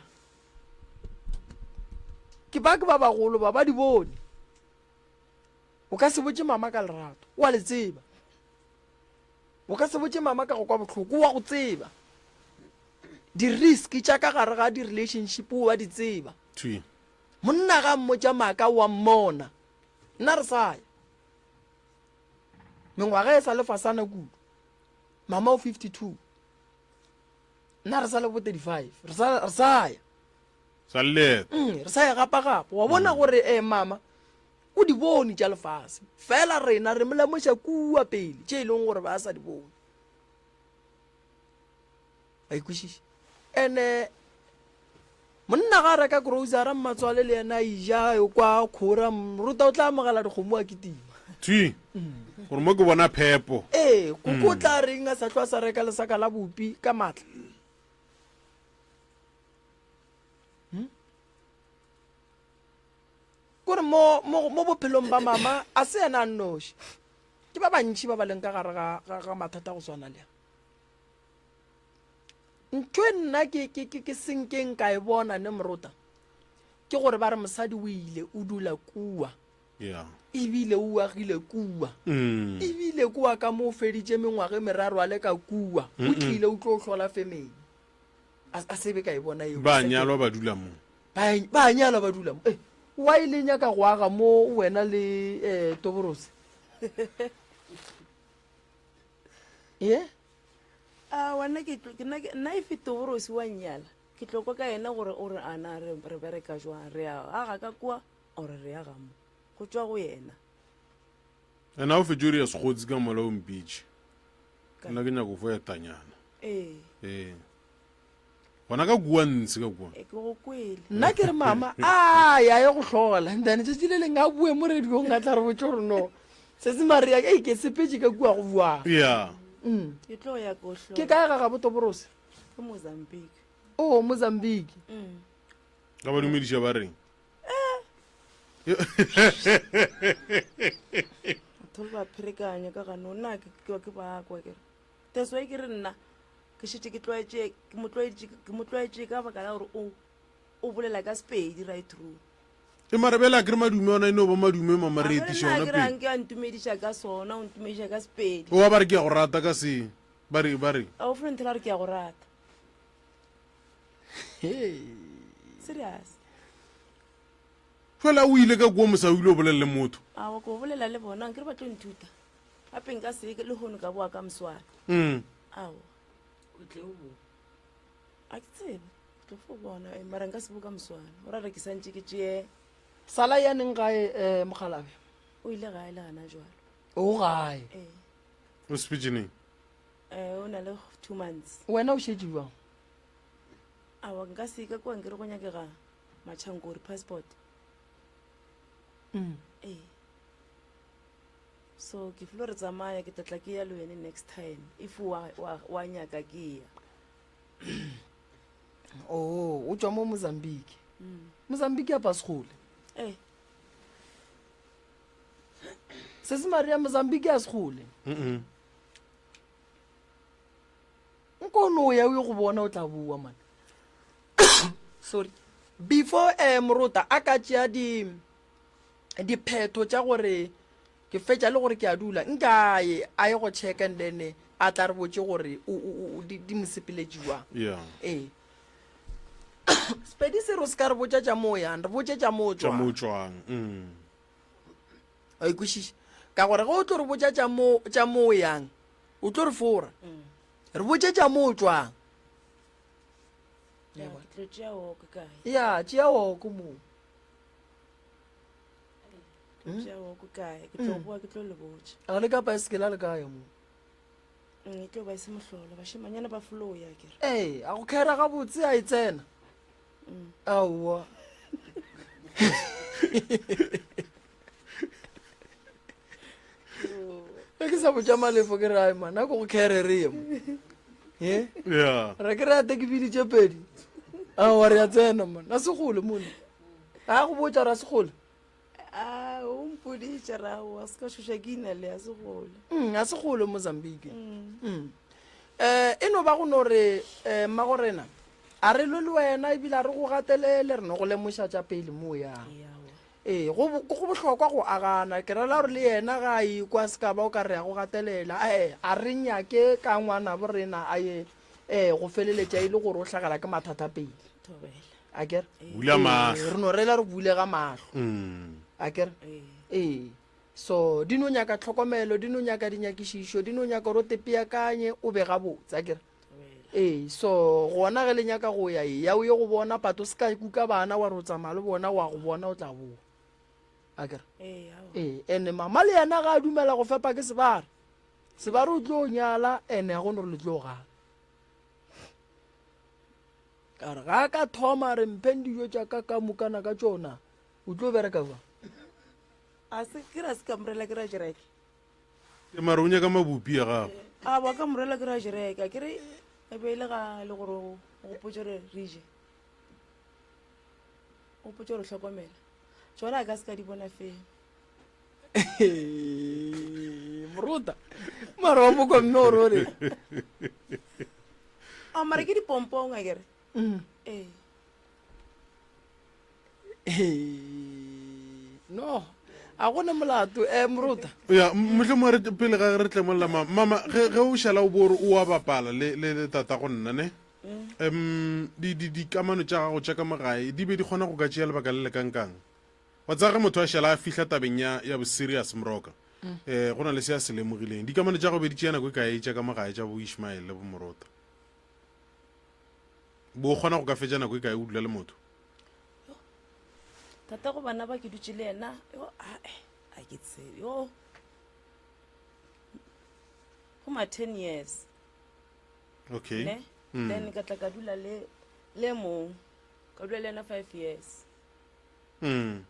Ke ba ke ba bagolo ba, ba di bone. O ka se botše mama ka lerato, o a le tseba. O ka se botše mama ka go kwa bohloko, o a go tseba. Di-risk tša ka gare ga di-relationship o a di tseba. Thwi. Monna ga mmotša maaka o a mmona. Nna re sa ya. Mengwaga e sa le fasana kudu. Mama o 52. Nna re sa le bo 35. Re sa re sa ya. Sa leeto. Mm, re sa ya gapa gapa. Wa bona gore eh mama O di bone tša lefase, fela rena re mo lemoša kua pele tše e leng gore ba sa di bone. Ba ikwešiša. Ene monna ga a reka grocery mmatswale le yena a ija yo kwa khora moruta o tla amogela dikgomo a kitima. Thwi. Gore mo ke bona phepo. Ee, koko o tla reng a sa hlwa sa reka lesaka la bupi ka matla. Hmm? Kore mo, mo, mo bophelong ba mama, a se yena a nnoši. Ke ba bantši ba ba leng ka gare ga, ga, ga mathata go swana le a. Ntho e nna ke, ke, ke, ke senkeng ka e bona ne morota, ke gore ba re mosadi o ile o dula kua. Yeah. Ebile o agile kua. Mm. Ebile kua ka mo o feditše mengwaga e meraro a le ka kua. O tlile o tlo hlola family. A, a se be ka e bona eo. Ba nyalwa ba dula mo. Ba, ba nyalwa ba dula mo. Eh, why le nyaka go aga mo wena le eh, Toborose? Ye? A wena ke tlo ke nna ke nna if Toborose wa nnyala ke tlo kwa ka yena gore o re a na re re bereka jwang re a aga ka kua or re aga mo go tšwa go yena. Ena o fetše o ria sekgotsi ka mola o mpitše. Nna ke nyaka go fo etanyana. Ee. Ee. Gona ka kua ntshe ka kua. E ke go kwele. Nna ke re mama a ya ye go hlola then tšatši le leng a bue mo radiong a tla re botse gore no setse maria ei ke sepetse ka kua go buang Yeah. Mm. Ke tlo ya ko hlola. Ke kae ga gabo Toborose? Ke Mozambique. Oh, Mozambique. Mm. Ka ba dumediša ba reng? Batho ba pherekanya ka gano nna ke ke ke ba kwa ke re. That's why ke re nna ke šetše ke tlwaetše ke mo tlwaetše ke mo tlwaetše ka baka la gore o o bolela ka Sepedi right through. E mara bjale a ke re madume ona e no ba madume mama re etiša ona pele. Ke rang ke a ntumediša ka sona o ntumediša ka Sepedi. Oa ba re ke a go rata ka se ba re ba re. A o fo nthela gore ke a go rata. Serious. Jwale a o ile ka kua mosa o ile o bolela le motho. A wa ko bolela le bona nkere ba tlo nthuta. Gape nka se le hono ka boa ka moswana. Mm. Aowa. O tle o bo. A ke tsebe. Ke tlo fo bona eh, mara nka se bo ka moswana. O ra re ke santše ke tšee. Sala ya neng gae eh, mokgalabje? O ile gae le gana jwalo. O gae. Ee. O sepetše neng? Eh, o na le 2 months. Wena o šetše bjang? Aowa nka se ka kua nkere go nyakega matšhankori passport. Mm. Ee. So ke filo re tsamaya ke tla tla ke ya le wene next time if wa wa wa nyaka ke ya. Oh, o tšwa mo Mozambique. Mm. Mozambique ya pasgole. Eh. Sesi Maria Mozambique ya segole. Mm. Nko o no ya o ye go bona o tla boa man. Sorry. Before eh morota a ka tšea di diphetho tša gore ke fetša le gore ke a dula nka a ye a ye go check and then a tla re botše gore di mo sepeletše jwang. Yeah. Ee. Sepedi se re o se ka re botša tša mo yang, re botše tša mo Tša mo tšwang. tšwang. Mm. Wa ikwešiša? Ka gore ge o tlo re botša tša mo tša mo yang, o tlo re fora. Re botše tša mo tšwang. Ya, ke tlo tšea oko kae ya tšea oko moo Ke tlo tšea oko kae ke tlo boa ke tlo le botša a le ka paesekela le kae mo E tlo ba e se mohlolo bašemanyana ba foloya kere ee a go khera gabotse a e tsena aowa ge ke sa botša malefo ke re ai man a ko go khere re ye mo e Yeah. re ke re ate ke biditše pedi aowa re a tsena man a segole mone a go botša re a segole A o mpoditše ra o se ka šoša ke ina le ya segole. A segole Mozambique. Mm. Eh e no ba go no re eh mmago rena a re lwe le wena ebile a re go gatelele re no go lemoša tša pele mo ya. Ee go go bohlokwa go agana ke rela gore le yena ga a ikwa se ka ba o ka re ya go gatelela ee a re nyake ka ngwanabo rena a ye eh go feleletša e le gore o hlagela ke mathata pele. Thobela. A kere? Bula mahlo. Ee, re no rela re bulega mahlo. A kere? Ee. So di no nyaka tlhokomelo, di no nyaka dinyakišišo, di no nyaka gore o tepeakanye o be gabotse, a kere? Ee, so gona ge le nyaka go ya, eya o ye go bona, but o se ka kuka bana wa re o tsamaya le bona, wa go bona o tla boa. A kere? Ee, ene mama le yena ga a dumela go fepa ke sebare. Sebare o tlo nyala ene ga go no re le tlo gana. Ka re ga a ka thoma re mpheng dijo tša ka ka mokana ka tšona, o tlo bereka jwang? A se ke ra se ka morela ke ra jereke. Ke mara o nyaka mabupi a gago. A ba ka morela ke ra jereke. Ke re e be e le ga le gore o gopotse gore re je. O gopotse gore hlokomela. Tšona a ka se ka di bona fela. Moruta. Mara wa mokwa mme o re o re. A mara ke dipompong a kere. Ee. No. A gona molato eh moruta. Ya mohlomongwe re pele ga re tlemolla mama mama ge ge o šala o bo re o a bapala le le le tata go nna ne. Um di di dikamano tša gago tša ka mo gae di be di kgona go ka tšea lebaka le le kankang? Wa tseba ge motho a šala a fihla tabeng ya ya bo-serious moroka, eh, go na le se a se lemogileng. Dikamano tša go be di tšea nako e kae tša ka mo gae tša bo Ishmael le bo Morota? Bo kgona go ka fetša nako e kae o dula le motho? Tata go bana ba ke dutše le yena, yo, ae, a ke tsebe, yo. Go ma 10 years. Okay. Ne? Then ka tla ka dula le le mong. Ka dula le yena 5 years. Mm.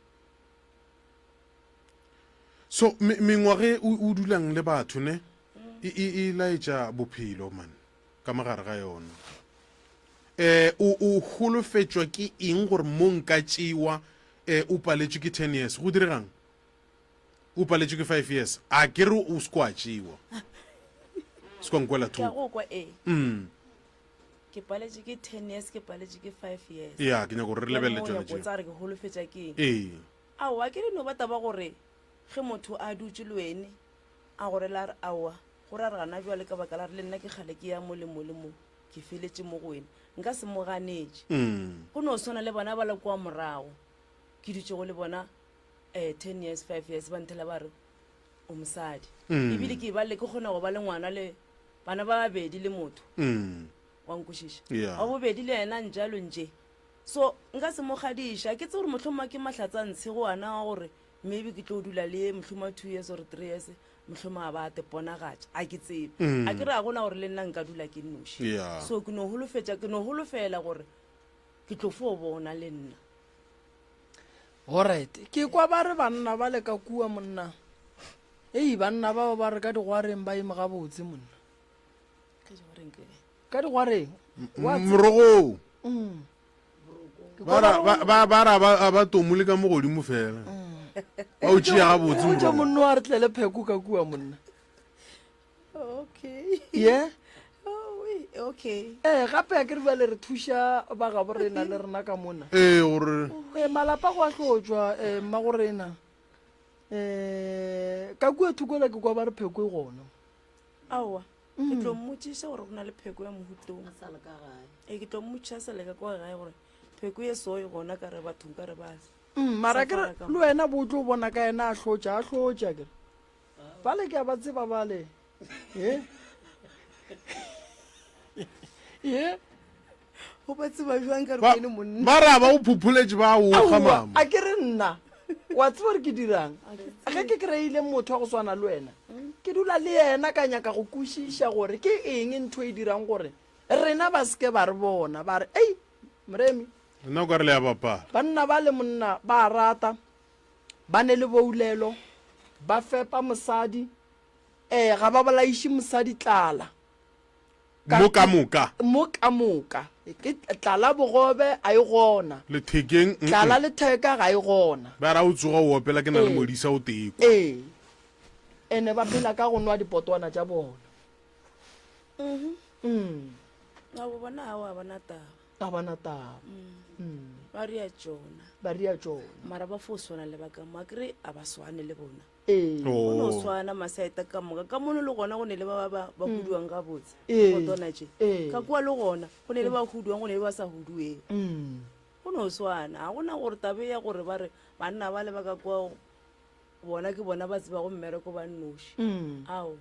So me, mengwaga e o, o dulang le batho ne e, e, e laetša bophelo man ka mogare ga yona. Eh o o holofetšwa ke eng gore mo nka tšewa eh o paletšwe ke 10 years go diregang? O paletšwe ke 5 years a ke re o se kwa tšewa. Se kwa nkwela Ke a thoko. go kwa ee. Mm. Ke paletše ke 10 years, ke paletše ke 5 years. Ya, ke nyaka gore re Bjale lebelele mo o tšona nyako tšeo. tsaya re ke holofetša ke eng? Ee. Aowa, ke re no ba taba gore ge motho a dutše le wene a go rela a re aowa, go ra re gana bjale ka baka la re le nna ke kgale ke ya mo le mo le mo, ke feletše mo go wene. Nka se mo ganetše. Go no swana le bona ba le kua morago ke dutšego le bona um 10 years, 5 years ba nthela ba re o mosadi. Ebile ke ba le ke kgona go ba le ngwana le bana ba babedi le motho. Wa nkwešiša? Yeah. Wa bobedi le yena njalo nje. So nka se mo kgadiša. Ke tsebe gore mohlomongwe ke mahlatsa ntshe go ana wa gore maybe ke tlo dula le ye mohlomongwe 2 years or 3 years mohlomongwe a ba a te ponagatša. A ke tsebe. A ke re ga gona gore le nna nka dula ke nnoši. Yeah. So ke no holofetša, ke no holofela gore ke tlo fo bona le nna. Alright. Ke kwa ba re banna ba le ka kua monna. Ei banna bao ba re ka digwareng ba eme gabotse monna. Ka digwareng ke kae? Ka digwareng. Wa tseba. Morogong. Mm. Ke Ba kwa ra ba ba re ba ba ra ba a ba tomole ka mo godimo fela. Ba o tšea gabotse o tše morogo. monna wa re tlele pheko ka kua monna. Okay. Ye? Oh, wee, okay. Ee, gape a ke re bjale re thuša ba gabo rena le rena ka mona. Ee gore Ee, malapa go a hlotšwa, ee, mmago rena. Ee, ka kua thoko le ke kwa ba re pheko e gona. Aowa, ke tlo mmotšiša gore go na le pheko ya mohutong. A sa le ka gae. Ee, ke tlo mmotšiša a sa le ka kwa gae gore pheko ye so e gona ka re bathong ka re ba Mara ke re Safara ka le wena bo tlo bona ka yena a hlotša, a hlotša ke re. Bale ke a ba tseba bale. Ye? Ye? O ba tseba jwang ka re Ba o ene monna? ba ra ba o phuphuletše ba o kga Aowa, mama. a ke re nna wa tseba gore ke dirang ge ke kry-ile motho wa go swana le wena ke dula le yena ka nyaka go kwešiša gore ke eng ntho e dirang gore rena ba seke ba re bona ba re ei moremi Nna o ka re le a bapala. banna ba le monna ba a rata ba ne le boulelo ba fepa mosadi um ga ba bolaiše mosadi tlala Ka- Mo ka moka. Mo ka moka. Ke tlala bogobe a e gona. Lethekeng, mm-mm. Tlala letheka ga e gona. Ba ra o tsoga o opela ke na le Ee. modisa o tee kwa. Ee. Ene ba phela ka go nwa dipotwana tša bona. Mm. Abo bona ao a bona taba. Ga ba na taba. Mm. Ba ria tšona. Ba ria tšona. Mara ba fo swana le ba ka mo. Akere a ba swane le bona. Ee. Go no Oh. swana masaeta ka moka. Ka mono le gona go ne le ba ba ba ba huduang gabotse. Ee. Potwana tše. Ee. Ka kua le gona go ne le ba huduang go ne le ba sa hudueng. Mm. Go no swana. Ga gona gore tabe ya gore ba re banna ba le ba ka kua bona ke bona ba tsebago mmereko ba nnoši. Mm. Ao.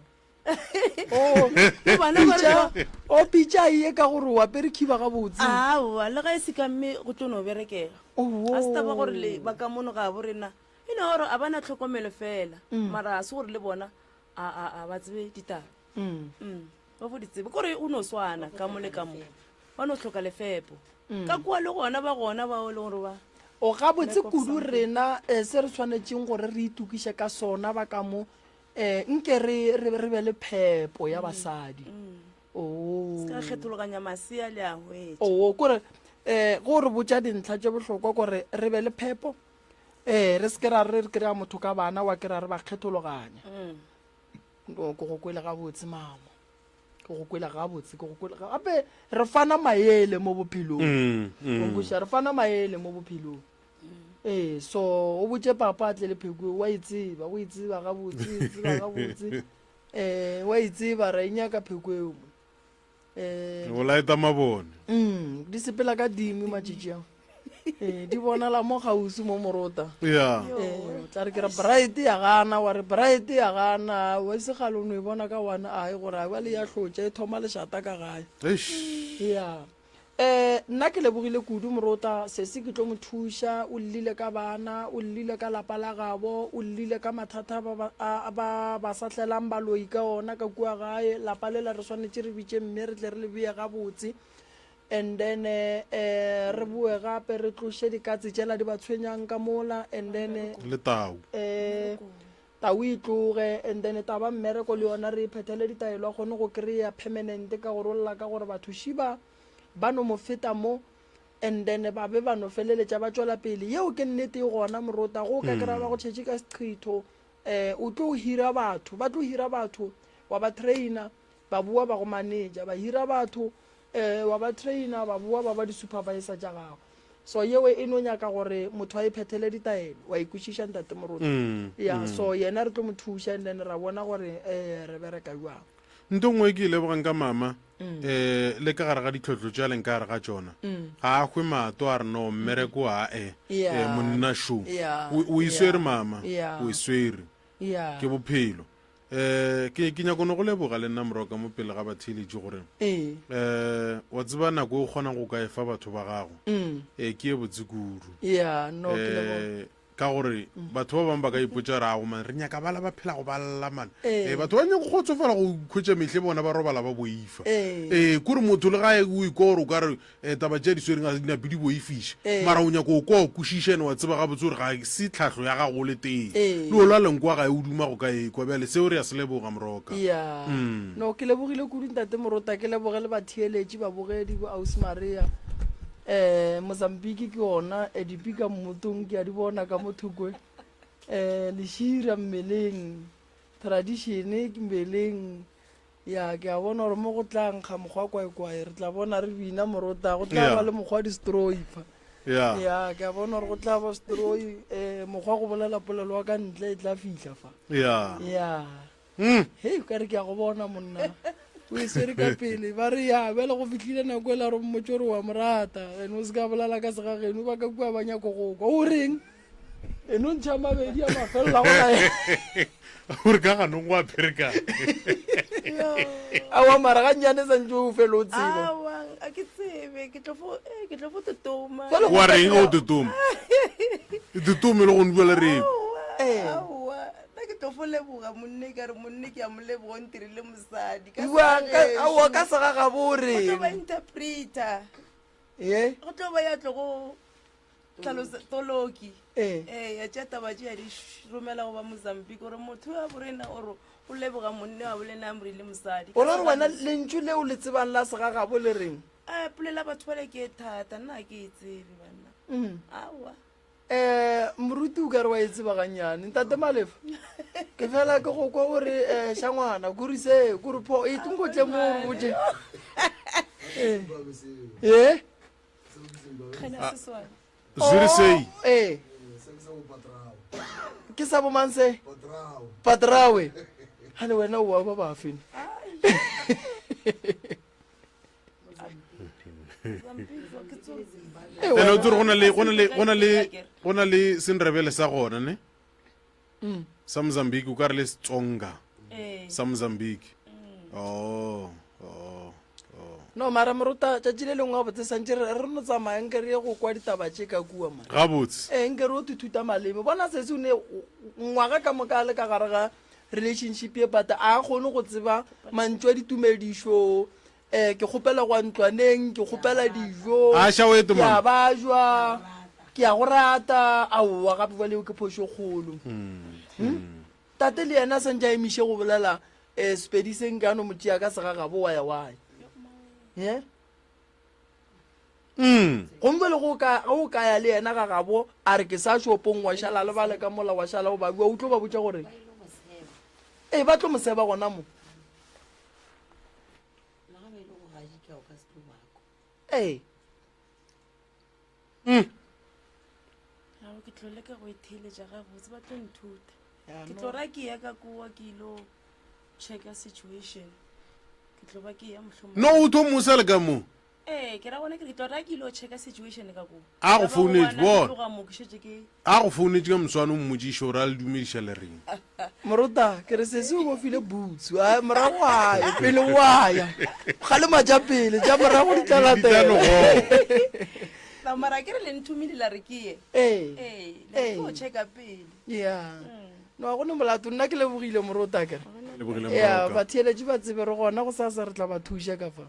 Oh, Le bana ba pitša, re o pitša ye ka gore o apere khiba gabotse. Aowa, le ga e se ka mme go tlo no berekega. Oh. Ga se taba gore le ba ka mono ga bo rena. E no gore a ba na tlhokomelo fela, mara ga se gore le bona a, a, a ba tsebe ditaba. Mm. Ba fo di tsebe. Kore o no swana ka mo le ka mo. Ba no hloka lefepo. Ka kua le gona ba gona bao e leng gore ba. O gabotse Lack of kudu something. rena eh, se re swanetšeng gore re itokiše ka sona ba ka mo eh, nke re, re, re be le phepo ya basadi. Oo. Se ka kgethologanya masea le a hwetša. Oo, kore eh, go re botša dintlha tše bohlokwa kore re be le phepo Ee, re se ke ra re re kry-a motho ka bana wa kry-a re ba kgethologanya. No, ke go kwele gabotse mama. Ke go kwele gabotse, ke go kwele gape re fana maele mo bophelong. Mm, mm. O nkwešiša, re fana maele mo bophelong. Ee, so o botše papa a tle le pheko wa e tseba, o e tseba gabotse, o e tseba gabotse. Eh, wa e tseba ra e nyaka pheko eo. Eh, O laeta mabone. Mm, di sepela ka dimi matšatši ao. Eh, di bonala mo gausi mo morota. Ya. Eh, o tla re ke re bright ya gana wa re bright ya gana wa se gale o no e bona ka one eye gore a bale ya hlotša e thoma lešata ka gae. Eish. Ya. Eh, nna ke lebogile kudu morota sesi ke tlo mo thuša o llile ka bana o llile ka lapa la gabo o llile ka mathata ba ba, a, ba, ba sa tlelang baloi ka ona ka kua gae lapa lela re swanetše re bitše mme re tle re le beye gabotse and then eh, eh, re boe gape re tloše dikatse tšela di ba tshwenyang ka mola and then eh, Le tau. eh, Tau e tloge and then taba mmereko le yona re e phethele ditaelo a kgone go kry-a permanent ka gore o lla ka gore batho šiba ba no mo feta mo and then ba be ba no feleletša ba tšwela pele yeo ke nnete e gona morota go ka kry-a ba go tšhetše ka seqhitho um o tlo hira batho ba tlo hira batho wa ba trainer ba boa ba go manager ba hira batho um wa ba trainer ba boa ba ba di-supervisor tša gago so yeo e no nyaka gore motho a e phethele ditaelo wa e kwešiša ntate moruti Mm, ya mm. so yena re tlo mo thuša and then ra bona gore um re bereka jwang nto nngwe e ke e lebogang ka mama um le ka gare ga ditlhohlo tše a leng ka gare ga tšona ga a hwe mato a re no mmereko a e Yeah. eh, monna šo Yeah, o o e yeah, swere mama yeah. o e swere ya ke bophelo Eh, ke ke nyako no go leboga le nna moroka mo pele ga batheeletši gore ee eh wa tseba nako e o kgonang go ka e fa batho ba gago mm. eh ke e botse kudu ya no ke leboga eh ka gore batho ba bangwe ba ka ipotša re ago man re nyaka bala ba phela go ba lla man Ee. eh batho ba nyako kgotsofala go khwetša mehle bona ba robala ba boifa Ee. eh kore motho le gae o ikwa gore o ka re Eh, taba tše di swereng ga di nape di boifiša Ee. mara o nyako o kwa o kwešiša ene wa tseba gabotse gore ga se tlhahlo ya gago o le tee Ee. le o lwa lenkwa gae o duma go ka ekwa bjale seo re ya se leboga moroka ya Mm. no ke lebogile kudu ntate morota ke leboge le batheeletši babogedi bo ausi maria um mozambique ke ona eh, dipika mmotong ke a di bona ka mo thokwe um lešira mmeleng tradition ke mmeleng Ya, ke a bona gore mo go tla nkga mokgwa kwaekwae, re tla bona re bina morota, go tla Yeah. ba le mokgwa distroi fa. ya Ya, ke a bona gore go tla ba stroi, eh, mokgwa go bolela polelo wa ka ntle e tla fihla fa. ya Ya. Mm. Hei, ka re ke a go bona monna. O e swere ka pele, ba re ya, bjale go fihlile nako e la re mmotse gore wa mo rata, ene o se ka bolela ka segageno, ba ka kua ba nyako go kwa. O reng? E no ntšha mabedi a mafelela go la gore ka ganong go a pherekana awa mara ga nnyane santse o fele o tseba Aowa. A ke tsebe, ke tlo fo, eh, ke tlo fo totoma. Jwale Wa reng ge o totoma? E totome le go bua le reng? Aowa, Eh. aowa. Nna ke tlo fo leboga monne ka re monne ke a mo leboga o ntirile mosadi. Ka Bua ka segagešo. aowa ka segagabo o Go tlo ba reng? interpreter. Ye? Go tlo ba ya tlo go tlhalosa toloki. Ee. Ee, ya tšea taba tše ya di romela go ba Mozambique gore motho wa borena o re o leboga monne wa bolena a mo rile mosadi. O ra gore wena lentšu leo le tsebang la segagabo le reng? A polela batho bale ke e thata, nna ga ke e tsebe banna. Aowa. Um moruti o ka re wa e tseba gannyane. Ntate Malefa, ke fela ke go kwa o re um šangwana, kuri se, kuri pho, e tlo tle mo o re botše. Ee. Ee? Zwiri sei. Oh, ee. Ke sa bomang se? Patrawe. Gane wena o wa ba bafe? Ene o tsere go na le go na le go na le go na le sendrebele sa gona ne? Mm. Sa Mozambique o ka re le Setsonga. Ee. Sa Mozambique. Oh, oh, oh. No mara moruta tšatši le lengwe gabotse santše re re no tsamaya nke re ye go kwa ditaba tše ka kua man. Gabotse. Ee nke re o tithuta maleme. Bona sesi o ne ngwaga ka moka a le ka gare ga relationship ye but a kgone go tseba mantšu a ditumedišo um ke kgopela go ya ntlwaneng ke kgopela dijo A ša o ete, ke a mama. bajwa ke a go rata aowa gape jale eo ke phošo e kgolo Hmm? tate le yena a santše a emiše go bolela um sepedi se nka no mo tšea ka segagabo wa ya wa ya ye Mm. gomme jale go ka ge o ka ya le yena ga gabo a re ke sa shopong wa šala le bale ka mola wa šala o ba bua o tlo ba botša gore ee ba tlo mo seba gona mo Le ga ba ile go gadika o ka se tlo bako. Ee. Mm. Ao ke tlo leka go e theeletša gabotse ba tlo nthuta. Ya, Ke no. tlo ra ke ya ka kua ke ilo checka situation. Ke tlo ba ke ya mohlomong. No o tlo mosa le ka mo. Ee, ke ra gona ke re ke tlo ra ke ilo checka situation ka kua. A go Ya ba founetše, gobana ke bona. tloga mo ke šetše ke A go founetše ka moswane o mmotšiše gore a le dumediša le reng. Morota, ke re sesi o bofile boots, a morago a ye, pele o a ya. Kgalema tša pele, tša morago di tla Di tla no latela. goga. Na mara ke re le nthomile la re ke ye. Ee. Ee, le re Ee. ke o checka pele. Ya. No, ga go ne molato, nna ke lebogile morota ke re. Lebogile Ya, Moroka. batheeletši ba tsebe re gona gosasa re tla ba thuša ka fa.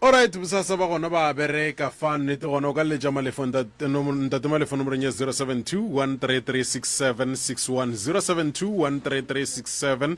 Alright, bosasa ba gona ba bereka fa nnete gona o ka letša Malefo ntate ntate Malefo nomorong ya 072 133 6761 072 133 67.